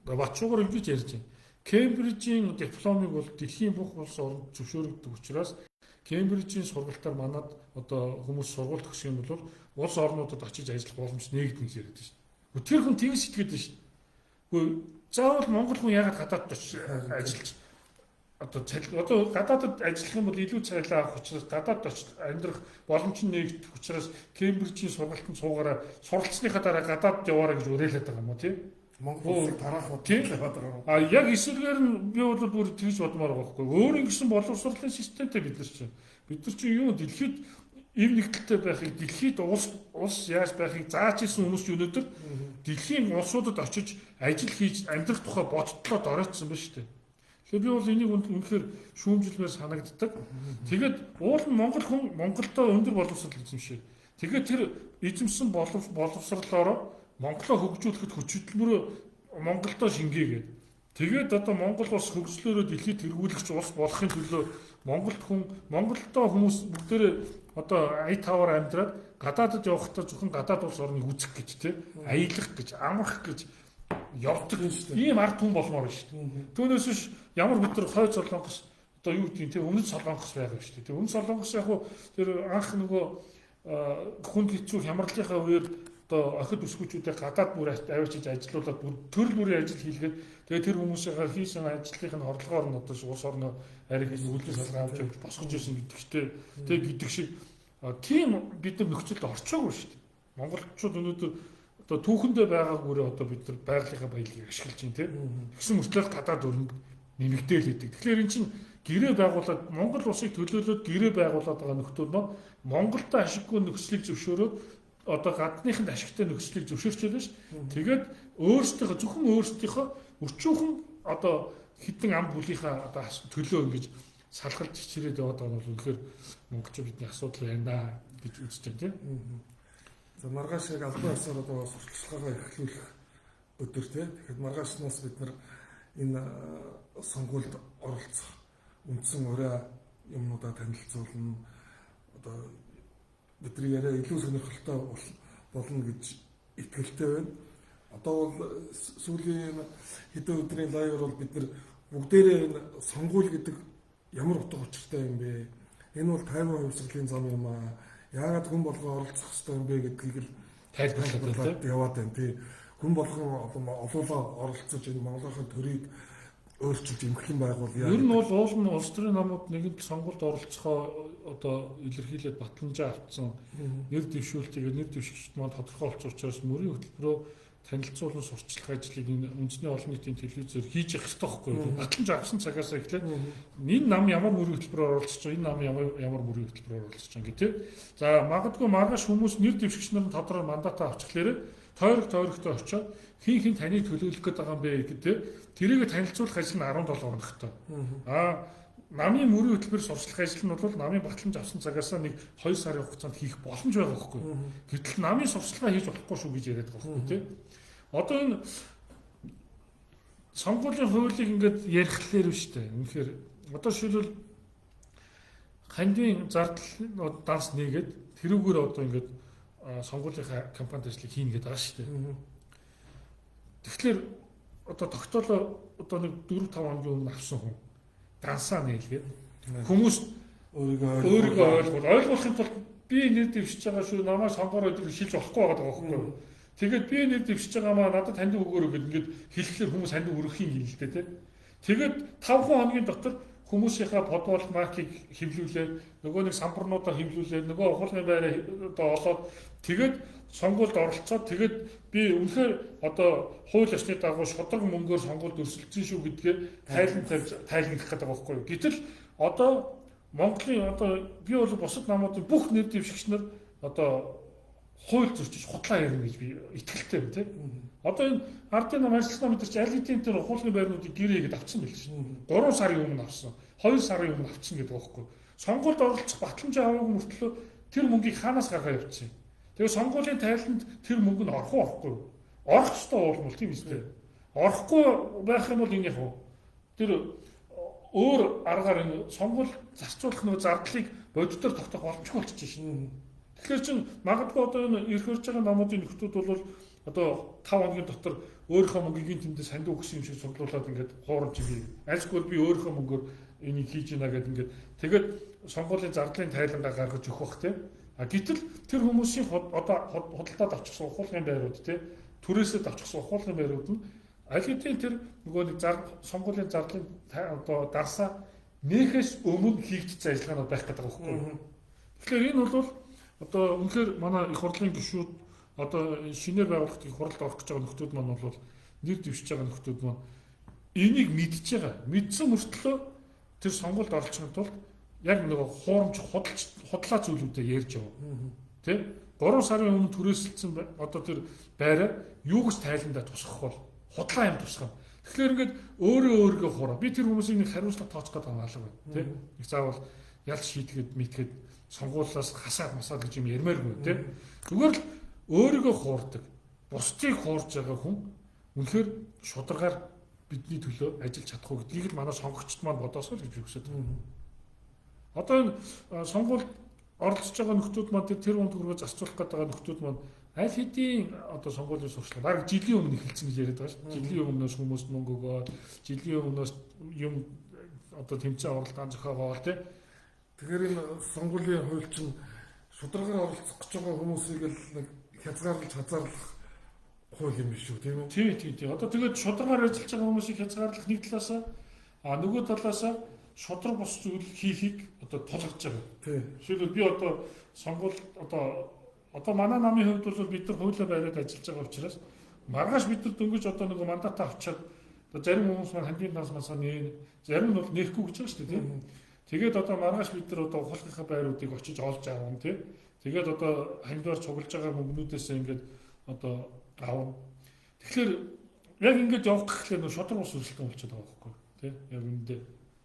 Батшугар ингэж ярьж байна. Кембрижийн дипломыг бол дэлхийн бүх улс оронд зөвшөөрөгдөг учраас Кембрижийн сургалтаар манад одоо хүмүүс сургууль төгсөх юм бол улс орнуудад очиж ажиллах боломж нээгдэнэ гэж яриад байна шүү дээ. Тэр хүн тэгж сэтгэдэг байна шүү дээ. Үгүй заавал монгол хүн яагаад гадаадд очиж ажиллаж одоо гадаадд ажиллах юм бол илүү цалин авах учраас гадаадд очиж амьдрах боломж нь нээгдэх учраас Кембрижийн сургалтанд суугаараа суралцсныхаа дараа гадаадд яваарай гэж уриалаад байгаа юм уу тийм? Монгол улсыг тараах бодлоо яваад байгаа юм. А яг эсрэгээр нь би бол бүр тэгж бодмоор байгаа байхгүй. Өөр ингэсэн боловсролын системтэй бид нар чинь. Бид нар чинь юу дэлхийд ив нэгдэлтэй байхыг, дэлхийд улс яаж байхыг зааж исэн хүмүүс ч өнөөдөр дэлхийн улсуудад очиж ажил хийж амьдрах тухай бодтлоо доройтсон байна шүү дээ. Тэгэхээр би бол энийг үнэхээр шүүмжилмээр санагддаг. Тэгээд уул нь монгол хүн Монголдоо өндөр боловсрол эзэмшээ. Тэгээд тэр эзэмсэн боловсролоороо Монголоо хөгжүүлэхэд хүч хөдөлмөрөө Монголдоо шингээгээд. Тэгээд одоо Монгол улс хөгжлөөрөө дэлхийд тэргүүлэгч улс болохын төлөө Монголд хүн Монголдоо хүмүүс бүгдээрээ одоо ая таваар амьдраад гадаадд явахдаа зөвхөн гадаад улс орныг үзэх гэж тий аялах гэж амрах гэж явдаг ийм ард түмэн болмоор байна шүү дээ. Түүнээс биш ямар бид нар хойд солонгос одоо юу гэдгийг тий өмнөд солонгос байгаа шүү дээ. Тий өмнөд солонгос яг хуу тэр анх нөгөө хүнд хэцүү хямралынхаа үеэр одоо охид өсгүүчүүдээ гадаад бүр авчиж ажилуулад бүр төрөл бүрийн ажил хийлгээд тэгээ тэр хүмүүсийнхаа хийсэн ажлын нь орлогоор нь одоо улс орноо ариг хийж үлдэн салгаа авч явж босгож ирсэн гэдэгтэй тэг гэдэг шиг тийм бид нар нөхцөлд орчоогүй шүү дээ. Монголчууд өнөөдөр одоо түүхэндээ байгаагүйрээ одоо бид нар байгалийнхаа баялагийг ашиглаж байна тийм. Тэгсэн мөртлөө гадаад өрөнд нэмэгдээл өгдөг. Тэгэхээр эн чинь гэрээ байгуулад Монгол улсыг төлөөлөөд гэрээ байгуулад байгаа нөхдүүд маань Монголд ашиггүй нөхцөлийг зөвшөөрөөд одоо гадныханд ашигтай нөхцөлийг зөвшөөрч байлаа ш. Тэгээд өөрсдийнхөө зөвхөн өөрсдийнхөө өчүүхэн одоо хитэн ам бүлийнхаа одоо төлөө ингэж салгалж чичрээд яваад байгаа нь бол үнэхээр монголчууд бидний асуудал байна гэж үзэж байна тийм. За маргааш яг албан ёсоор одоо сурталчилгаагаа эхлүүлэх өдөр тий. Тэгэхээр маргаашнаас бид нар энэ сонгуульд оролцох үндсэн ураа юмнуудаа танилцуулна. Одоо бидний яриа илүү сонирхолтой болно гэж итгэлтэй байна. Одоо бол сүүлийн хэдэн өдрийн лайвер бол бид нар бүгдээрээ энэ сонгуул гэдэг ямар утга учиртай юм бэ? Энэ бол 50% хувьсгалын зам юм аа. Яагаад хүн болгон оролцох ёстой юм бэ гэдгийг л тайлбарлаад яваад байна тий. Хүн болгон олуулаа оролцож энэ Монголын төрийг өөрчилж эмхлэн байгуулъя. Ер нь бол уул нь улс төрийн намууд нэгэнт сонгуульд оролцохоо одоо илэрхийлээд батламжаа авцсан нэр дэвшүүлтийг нэр дэвшигчд маань тодорхой болсон учраас мөрийн хөтөлбөрөө танилцуулан сурталчлах ажлыг энэ үндэсний олон нийтийн телевизээр хийж явах ёстой байхгүй юу? Батламж авсан цагаас эхлээд энэ нам ямар мөрийн хөтөлбөрөөр оролцож байгаа, энэ нам ямар мөрийн хөтөлбөрөөр оролцож байгаа гэх тээ. За магадгүй маргааш хүмүүс нэр дэвшигч нар нь тодорхой мандатаа авчихлаарэ тойрогтой очиод хин хин таныг төлөөлөх гээд байгаа юм бэ гэдэг тэрийг танилцуулах ажил нь 17 хоногтой. Аа намын мөрийн хөтөлбөр сурчлах ажил нь бол намын батламж авсан цагаас нэг 2 сарын хугацаанд хийх боломж байгаа байхгүй. Гэтэл намын сурчлагаа хийж болохгүй шүү гэж яриад байгаа байхгүй тий. Одоо энэ сонгуулийн хуулийг ингээд ярихлаар биш үү? Үнэхээр одоо шилбэл хандын зардал данс нээгээд тэрүүгээр одоо ингээд сонгуулийн кампанит ажлыг хийнэ гэдэг байгаа шүү дээ. Тэгэхээр одоо тогтоолоо одоо нэг 4 5 хоногийн өмнө авсан хүн дансаа нээлгээд хүмүүс өөрийгөө ойлгохын тулд би нэр дэвшиж байгаа шүү намайг сонгороо гэдэг шилж болохгүй байгаа байхгүй юу. Тэгээд би нэр дэвшиж байгаа маа надад хандив өгөөрэй гэд ингээд хэлэхлээр хүмүүс хандив өргөх юм л дээ, тэ. Тэгээд 5 хоногийн дотор хүмүүсийнхаа подвол маркийг хэвлүүлээд, нөгөө нэг самбарнуудаа хэвлүүлээд, нөгөө ухуулгын байраа одоо олоод, тэгээд сонгуульд оролцоод, тэгээд би үнэхээр одоо хууль ёсны дагуу шударга мөнгөөр сонгуульд өрсөлдсөн шүү гэдгээ тайлан тавьж тайлгнах гэдэг байгаа байхгүй юу. Гэтэл одоо Монголын одоо би бол бусад намуудын бүх нэр дэвшигч нар одоо хууль зөрчиж худлаа ярина гэж би итгэлтэй байна, тийм. Одоо энэ ардын нам, ажилласан нам энэ чи аль хэдийн тэр ухуулгын байрнуудыг гэрээ хийгээд авцсан байл шин. 3 сарын өмнө авсан, 2 сарын өмнө авцсан гэдэг байхгүй. Сонгуульд оролцох батламжаа аваагүй мөртлөө тэр мөнгийг хаанаас гаргаа явуулсан юм. Тэгээ сонгуулийн тайланд тэр мөнгө нь орох уу, орохгүй юу? Орох ёстой уулмал тийм үстэй. Орохгүй байх юм бол энэ яг уу тэр өөр аргаар энэ сонгуул зарцуулах нөгөө зардлыг бодитоор тогтоох боломжгүй болчихж шин. Тэгэхээр чин магадгүй одоо энэ эрх өрж байгаа намуудын нөхдүүд бол одоо 5 хоногийн дотор өөрийнхөө мөнгийг энэ тэндээс хандив өгсөн юм шиг цуглуулад ингээд хуурамч юм. Альсгүй би өөрийнхөө мөнгөөр энийг хийж гинэ гэдэг ингээд тэгээд сонгуулийн зардлын тайлангаа гаргаж өгөх бах, тийм. А гэтэл тэр хүмүүсийн одоо худалдаад авчихсан ухуулгын байрууд, тийм, түрээсээ авчихсан ухуулгын байрууд нь аль хэдийн тэр нөгөө нэг сонгуулийн зардлын одоо дарсаа нээхээс өмнө хийгдсэн ажиллагаанууд байх гэдэг байгаа байхгүй юу. Тэгэхээр энэ бол одоо үнэхээр манай их хурлын гишүүд, одоо шинээр байгууллагт их хурлд орох гэж байгаа нөхдүүд маань бол нэр дэвшиж байгаа нөхдүүд маань энийг мэдж байгаа. Мэдсэн мөртлөө тэр сонгуульд оролцохын тулд яг нөгөө хуурамч худлаа зүйлүүдээ ярьж яваа. Тэ? 3 сарын өмнө түрээсэлсэн одоо тэр байраа юу гэж тайландаа тусгах бол худлаа юм тусгах. Тэгэхээр ингээд өөрөө өөрийгөө хураа. Би тэр хүмүүсийг нэг хариуцлага тооцох гэдэг юм алга байна. Тэ? Нэг заавал ялж шийтгэхэд мэдхэд сонгуулиас хасаад масаад гэж юм ярмааргүй, тэ? Зүгээр л өөрийгөө хуурдаг, бусдыг хуурж байгаа хүн үнэхээр шударгаар бидний төлөө ажиллаж чадахгүй гэдгийг л манай сонгогчд маань бодоосоо л гэж би хүсэж байна. Одоо энэ сонгуульд оролцож байгаа нөхдүүд маань, тэр үнд төгрөгөө зарцуулах гэдэг байгаа нөхдүүд маань аль хэдийн одоо сонгуулийн сурчлага бараг жилийн өмнө эхэлсэн гэж яриад байгаа шүү. Жилийн өмнөөс хүмүүст мөнгө өгөөд, жилийн өмнөөс юм одоо тэмцээн оролдоон зохиогоол, тэ. Тэгэхээр энэ сонгуулийн хууль чинь шударгаар оролцох гэж байгаа хүмүүсийг л нэг хязгаарлаж хазаарлах хууль юм биш үү, тийм үү? Тийм, тийм, тийм. Одоо тэгээд шударгаар ажиллаж байгаа хүмүүсийг хязгаарлах нэг талаасаа, а нөгөө талаасаа шударга бус зүйл хийхийг одоо тулгаж байгаа. Тийм. Жишээлбэл би одоо сонгуул одоо манай намын хувьд бол бид нар хуулиа бариад ажиллаж байгаа учраас маргааш бид нар дөнгөж одоо нөгөө мандатаа авчиад одоо зарим хүмүүс маань хандивын данс масаа нэ, зарим нь бол нэрхгүй гэж байгаа шүү дээ, тийм. Тэгээд одоо маргааш бид нар одоо ухуулгынхаа байруудыг очиж олж аавна, тийм. Тэгээд одоо хандиваар цуглаж байгаа мөнгнүүдээс ингээд одоо авна. Тэгэхээр яг ингээд явах гэхлээр нөө шударга ус өрсөлдөөн болчиход байгаа байхгүй, тийм. Яг үүндээ.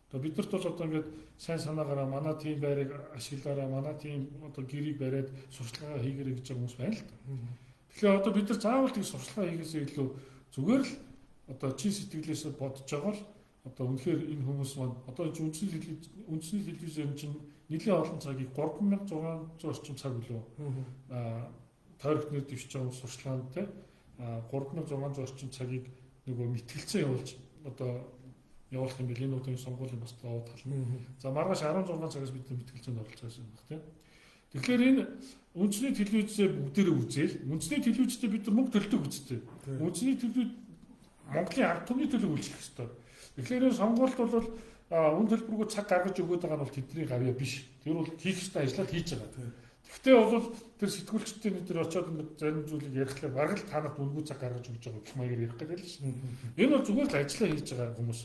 Одоо бид нарт бол одоо ингээд сайн санаагаараа манай тийм байрыг ашиглаараа, манай тийм одоо гэрийг бариад сурчлагаа хийгэрэй гэж байгаа хүмүүс байна л да. Тэгэхээр одоо бид нар заавал тийм сурчлагаа хийгээсээ илүү зүгээр л одоо чин сэтгэлээсээ бодож байгаа л одоо үнэхээр энэ хүмүүс маань одоо үндэсний телевизээр чинь нэлээд олон цагийг 3600 орчим цаг үлээ. Тойрогт нэр дэвшиж байгаа сурчлагаанд, те, 3600 орчим цагийг нөгөө мэтгэлцээ явуулж одоо явуулах юм бэл энэ удаагийн сонгуулийн бас давуу тал нь. За маргааш 16 цагаас бид мэтгэлцээнд оролцож байсан байх, тийм. Тэгэхээр энэ үндэсний телевизээ бүгдээрээ үзээл, үндэсний телевизтэй бид нар мөнгө төлдөг үсттэй. Үндэсний телевиз Монголын ард түмний төлөө үйлчлэх ёстой. Тэгэхээр энэ сонгуульд бол үн төлбөргүй цаг гаргаж өгөөд байгаа нь бол тэдний гавьяа биш. Тэр бол хийх ёстой ажлаа хийж байгаа. Гэхдээ бол тэр сэтгүүлчдийн бид нар очиод ингээд зарим зүйлийг ярихлаар бараг л та нарт үнэгүй цаг гаргаж өгч байгаа гэх маягаар ярих гэдэг л шин. Энэ бол зүгээр л ажиллаа хийж байгаа хүмүүс.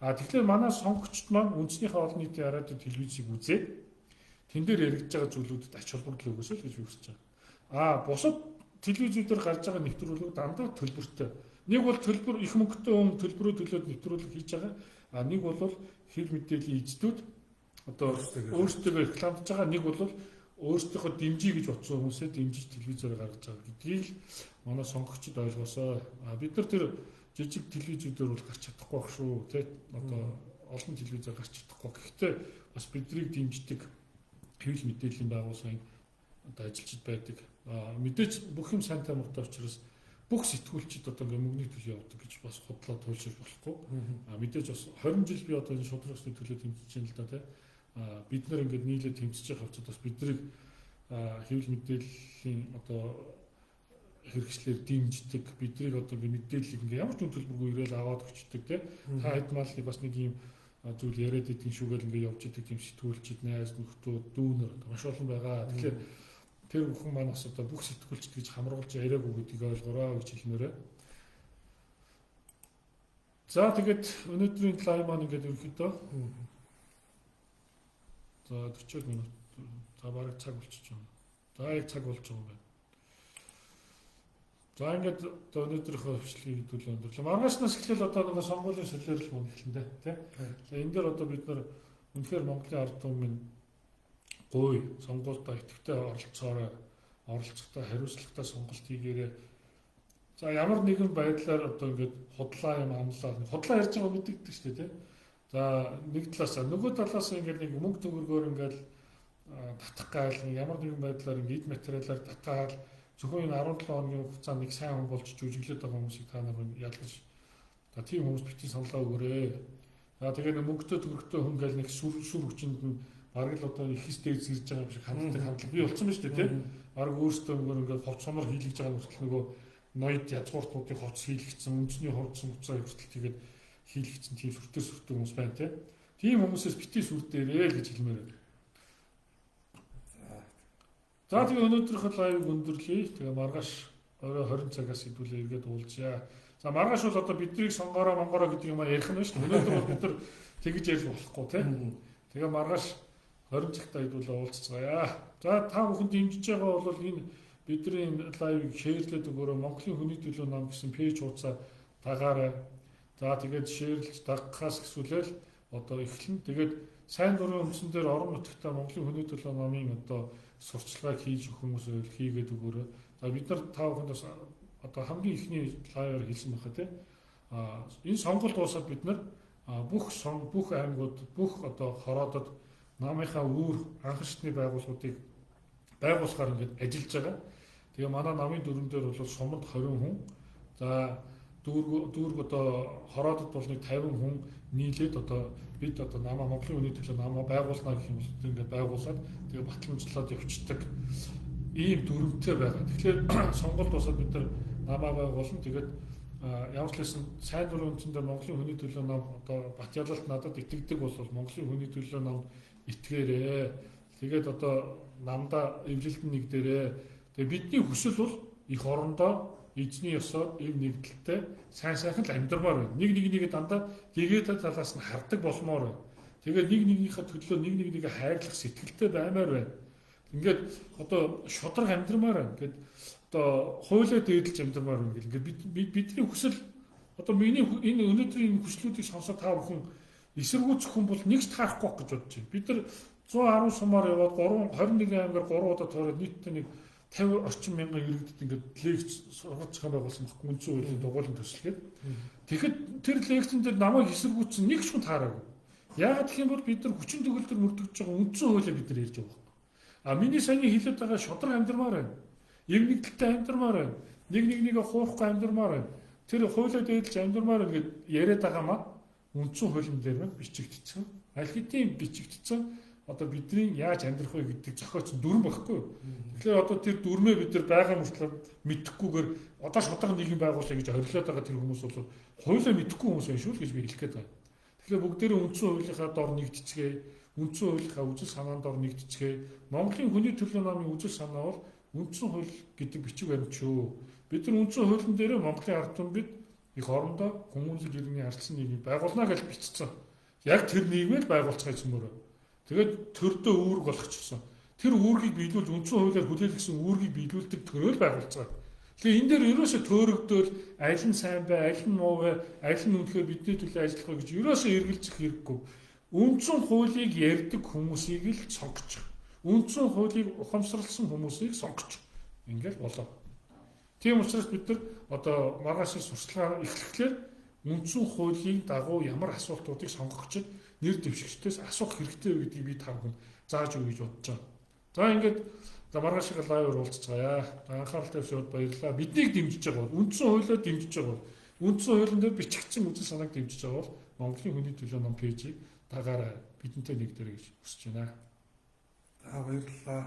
А тэгэхээр манай сонгогчд маань үндэснийхээ олон нийтийн радио телевизийг үзээд тэн дээр яригдж байгаа зүйлүүдэд ач холбогдол өгөөсэй л гэж би хүсэж байгаа. А бусад телевизүүдээр гарч байгаа нэвтрүүлгүүд дандаа төлбөртэй. Нэг бол төлбөр их мөнгөтэй хүн төлбөрөө төлөөд нэвтрүүлэг хийж байгаа. А нэг бол хэв мэдээллийн эздүүд одоо өөрсдөө рекламдж байгаа. Нэг бол өөрсдийнхөө дэмжиж гэж бодсон хүмүүсээ дэмжиж телевизээр гаргаж байгаа гэдгийг л манай сонгогчид ойлгосоо. А бид нар тэр жижиг телевизүүдээр бол гарч чадахгүй байх шүү, тэ, одоо олон телевизээр гарч чадахгүй. Гэхдээ бас бидрийг дэмждэг хэвлэл мэдээллийн байгууллагын одоо ажилчид байдаг. А мэдээж бүх юм сайнтай муутай учраас бүх сэтгүүлчид одоо ингээ мөнгөний төлөө явдаг гэж бас худлаа туйлширч болохгүй. А мэдээж бас 20 жил би одоо энэ шударга ёсны төлөө тэмцэж байна л да, тэ. А бид нар ингээд нийлээд тэмцэж байгаа хувьцад бас бидрийг хэвлэл мэдээллийн одоо хэрэгслээр дэмждэг, биднийг одоо ингээ мэдээллийг ингээ ямар ч үн төлбөргүй ирээл аваад өчтдөг те. Та хэд малыг бас нэг юм зүйл яриад идэв шүүгээл ингээ явж идэг юм сэтгүүлчид, найз нөхдүүд, дүүнер маш олон байгаа. Тэгэхээр тэр бүхэн маань бас одоо бүх сэтгүүлчид гэж хамруулж яриаггүй гэдгийг ойлгоорой гэж хэлмээрээ. За тэгээд өнөөдрийн live маань ингээд ерөнхийдөө за 40 минут, за бараг цаг болчихж байна. За яг цаг болж байгаа юм байна. За ингээд одоо өнөөдрийнхөө хвшлийг хэдүүлээ өндөрлөө. Маргаашнаас эхлээл одоо нэг сонгуулийн солиорол мөн эхлэн дээ, тий. За энэ дээр одоо бид нар үнэхээр Монголын ард түмэн гуй сонгуульдаа идэвхтэй оролцоорой, оролцохдоо хариуцлагатай сонголт хийгээрэй. За ямар нэгэн байдлаар одоо ингээд худлаа юм амлаа. Худлаа ярьж байгаа мэдэгддэг шүү дээ, тий. За нэг талаас нөгөө талаас ингээд нэг мөнгө төгрөгөөр ингээд татах гайл нэг ямар нэгэн байдлаар ингээд эд материалаар татаал зөвхөн энэ 17 хоногийн хугацаанд нэг сайн хүн болж жүжиглээд байгаа хүмүүсийг та нар ялгаж за тийм хүмүүс битгий саналаа өгөөрэй. За тэгээ нэг мөнгөтэй төгрөгтэй хүн гээл нэг сүр сүр хүчинд нь бараг л одоо их стейж ирж байгаа юм шиг ханддаг хандлага бий болсон байна шүү дээ, тий. Бараг өөрсдөө нөгөө ингээд хувц сумар хийлгэж байгаа нүртэл нөгөө ноёд язгууртнуудын хувц хийлгэсэн, үндэсний хувц муцаа хүртэл тэгээд хийлгэсэн тийм сүртэй сүртэй хүмүүс байна, тий. Тийм хүмүүсээс битгий сүр дээрээ л гэж хэлмээр байна. За тэгээ өнөөдрийнхөө live ыг өндөрлөе. Тэгээ маргааш орой 20 цагаас хэдүүлээ эргээд уулзъя. За маргааш бол одоо биднийг сонгоороо монгороо гэдэг юм ярих нь байна шүү дээ. Өнөөдөр бол бид нар тэгж ярьж болохгүй тий. Тэгээ маргааш 20 цагтаа хэдүүлээ уулзцгаая. За та бүхэн дэмжиж байгаа бол энэ бидний live ыг share лээд өгөөрэй. Монголын хүний төлөө нам гэсэн page хуудасаа дагаарай. За тэгээд share лж дагахаас гэсүүлэл одоо эхлэн. Тэгээд сайн дурын үндсэн дээр орон нутагта Монголын хүний төлөө намын одоо сурчлагыг хийж өгөх хүмүүс байвал хийгээд өгөөрэй. За бид нар та бүхэнд бас одоо хамгийн эхний live аар хэлсэн байхаа тий. А энэ сонголт дуусаад бид нар бүх бүх аймагуд, бүх одоо хороодод намынхаа үүр анхан шатны байгууллагуудыг байгуулахаар ингээд ажиллаж байгаа. Тэгээ манай намын дүрэн дээр бол суманд 20 хүн, за дүүрэг одоо хороодод бол нэг 50 хүн нийлээд одоо бид одоо намаа Монголын хүний төлөө намаа байгуулна гэх юм бол ингээд байгуулад тэгээ батламжлаад явцдаг ийм дүрмтэй байгаа. Тэгэхээр сонголт дуусаад бид нар намаа байгуулна. Тэгээд ямар ч байсан сайн дурын үндсэн дээр Монголын хүний төлөө нам одоо бат ялалт надад итгэдэг бол Монголын хүний төлөө нам итгээрээ. Тэгээд одоо намдаа эвлэлт нэг дээрээ. Тэгээд бидний хүсэл бол их орондоо эзний ёсоор эв нэгдэлтэй сайн сайхан л амьдрмаар байна. Нэг нэг нэгэ дандаа гэгээтэй талаас нь хардаг болмоор байна. Тэгээд нэг нэгнийхээ төлөө нэг нэг нэгэ хайрлах сэтгэлтэй баймаар байна. Ингээд одоо шударга амьдрмаар байна. Ингээд одоо хуулиа дээдэлж амьдрмаар байна гэл. Ингээд бидний хүсэл одоо миний энэ өнөөдрийн энэ хүслүүдийг сонсоод та бүхэн эсэргүүцэх хүн бол нэгч таарахгүй гэж бодож байна. Бид нар 110 сумаар яваад 3 21 аймгаар 3 удаа тойроод нийтдээ нэг 50 орчим мянган иргэдэд ингээд лекц сургаж зохион байгуулсан байхгүй үндсэн хуулийн дугуйлан төсөлгээд. Тэгэхэд тэр лекцэн дээр намайг эсэргүүцсэн нэг ч хүн таараагүй. Яагаад гэх юм бол бид нар хүчин төгөлдөр мөрдөгдөж байгаа үндсэн хуулиа бид нар ярьж байгаа байхгүй. А миний саяны хэлээд байгаа шударга амьдрмаар байна. Эв нэгдэлтэй амьдрмаар байна. Нэг нэг нэгэ хуурахгүй амьдрмаар байна. Тэр хуулиа дээдэлж амьдрмаар байна гэд яриад байгаа маа үндсэн хуулийн дээр маань бичигдсэн. Аль хэдийн бичигдсэн одоо бидний яаж амьдрах вэ гэдэг зохиоцсон дүрм байхгүй юу. Тэгэхээр одоо тэр дүрмээ бид нар байгаа мөртлөө мэдэхгүйгээр одоо шударга нийгэм байгуулъя гэж орилоод байгаа тэр хүмүүс бол хуулиа мэдэхгүй хүмүүс байна шүү л гэж би хэлэх гээд байна. Тэгэхээр бүгдээрээ үндсэн хуулийнхаа дор нэгдчихье, үндсэн хуулийнхаа үзэл санаанд дор нэгдчихье. Монголын хүний төлөө намын үзэл санаа бол үндсэн хууль гэдэг бичиг баримт шүү. Бид нар үндсэн хуулийн дээрээ Монголын ард түмэн бид их орондоо хүмүүнлэг иргэний харилцан нийгмийг байгуулна гэж бичсэн. Яг тэр нийгмийг байгуулцгаая цөмөрөө. Тэгээд төрдөө үүрэг болгочихсон. Тэр үүргийг биелүүлж үндсэн хуулиар хүлээлгэсэн үүргийг биелүүлдэг төрөөл байгуулцгаая. Тэгэхээр энэ дээр ерөөсө төөрөгдөөл аль нь сайн бай, аль нь муу бай, аль нь үнэхээр бидний төлөө ажиллах вэ гэж ерөөсө эргэлзэх хэрэггүй. Үндсэн хуулийг ярьдаг хүмүүсийг л сонгочих. Үндсэн хуулийг ухамсарласан хүмүүсийг сонгочих. Ингээл болоо. Тийм учраас бид нар одоо маргааш сурталчилгаа эхлэхлээр үндсэн хуулийн дагуу ямар асуултуудыг сонгогчид нэр дэвшигчдээс асуух хэрэгтэй вэ гэдгийг би та бүхэнд зааж өгье гэж бодож байгаа. За ингээд за маргааш live аар уулзцгаая. Анхаарал тавьсанд баярлалаа. Биднийг дэмжиж байгаа бол үндсэн хуулиар дэмжиж байгаа бол үндсэн хуулийн дээр бичигдсэн үзэл санааг дэмжиж байгаа бол Монголын хүний төлөө ном page ийг дагаарай. Бидэнтэй нэгдэрэй гэж хүсэж байна. За баярлалаа.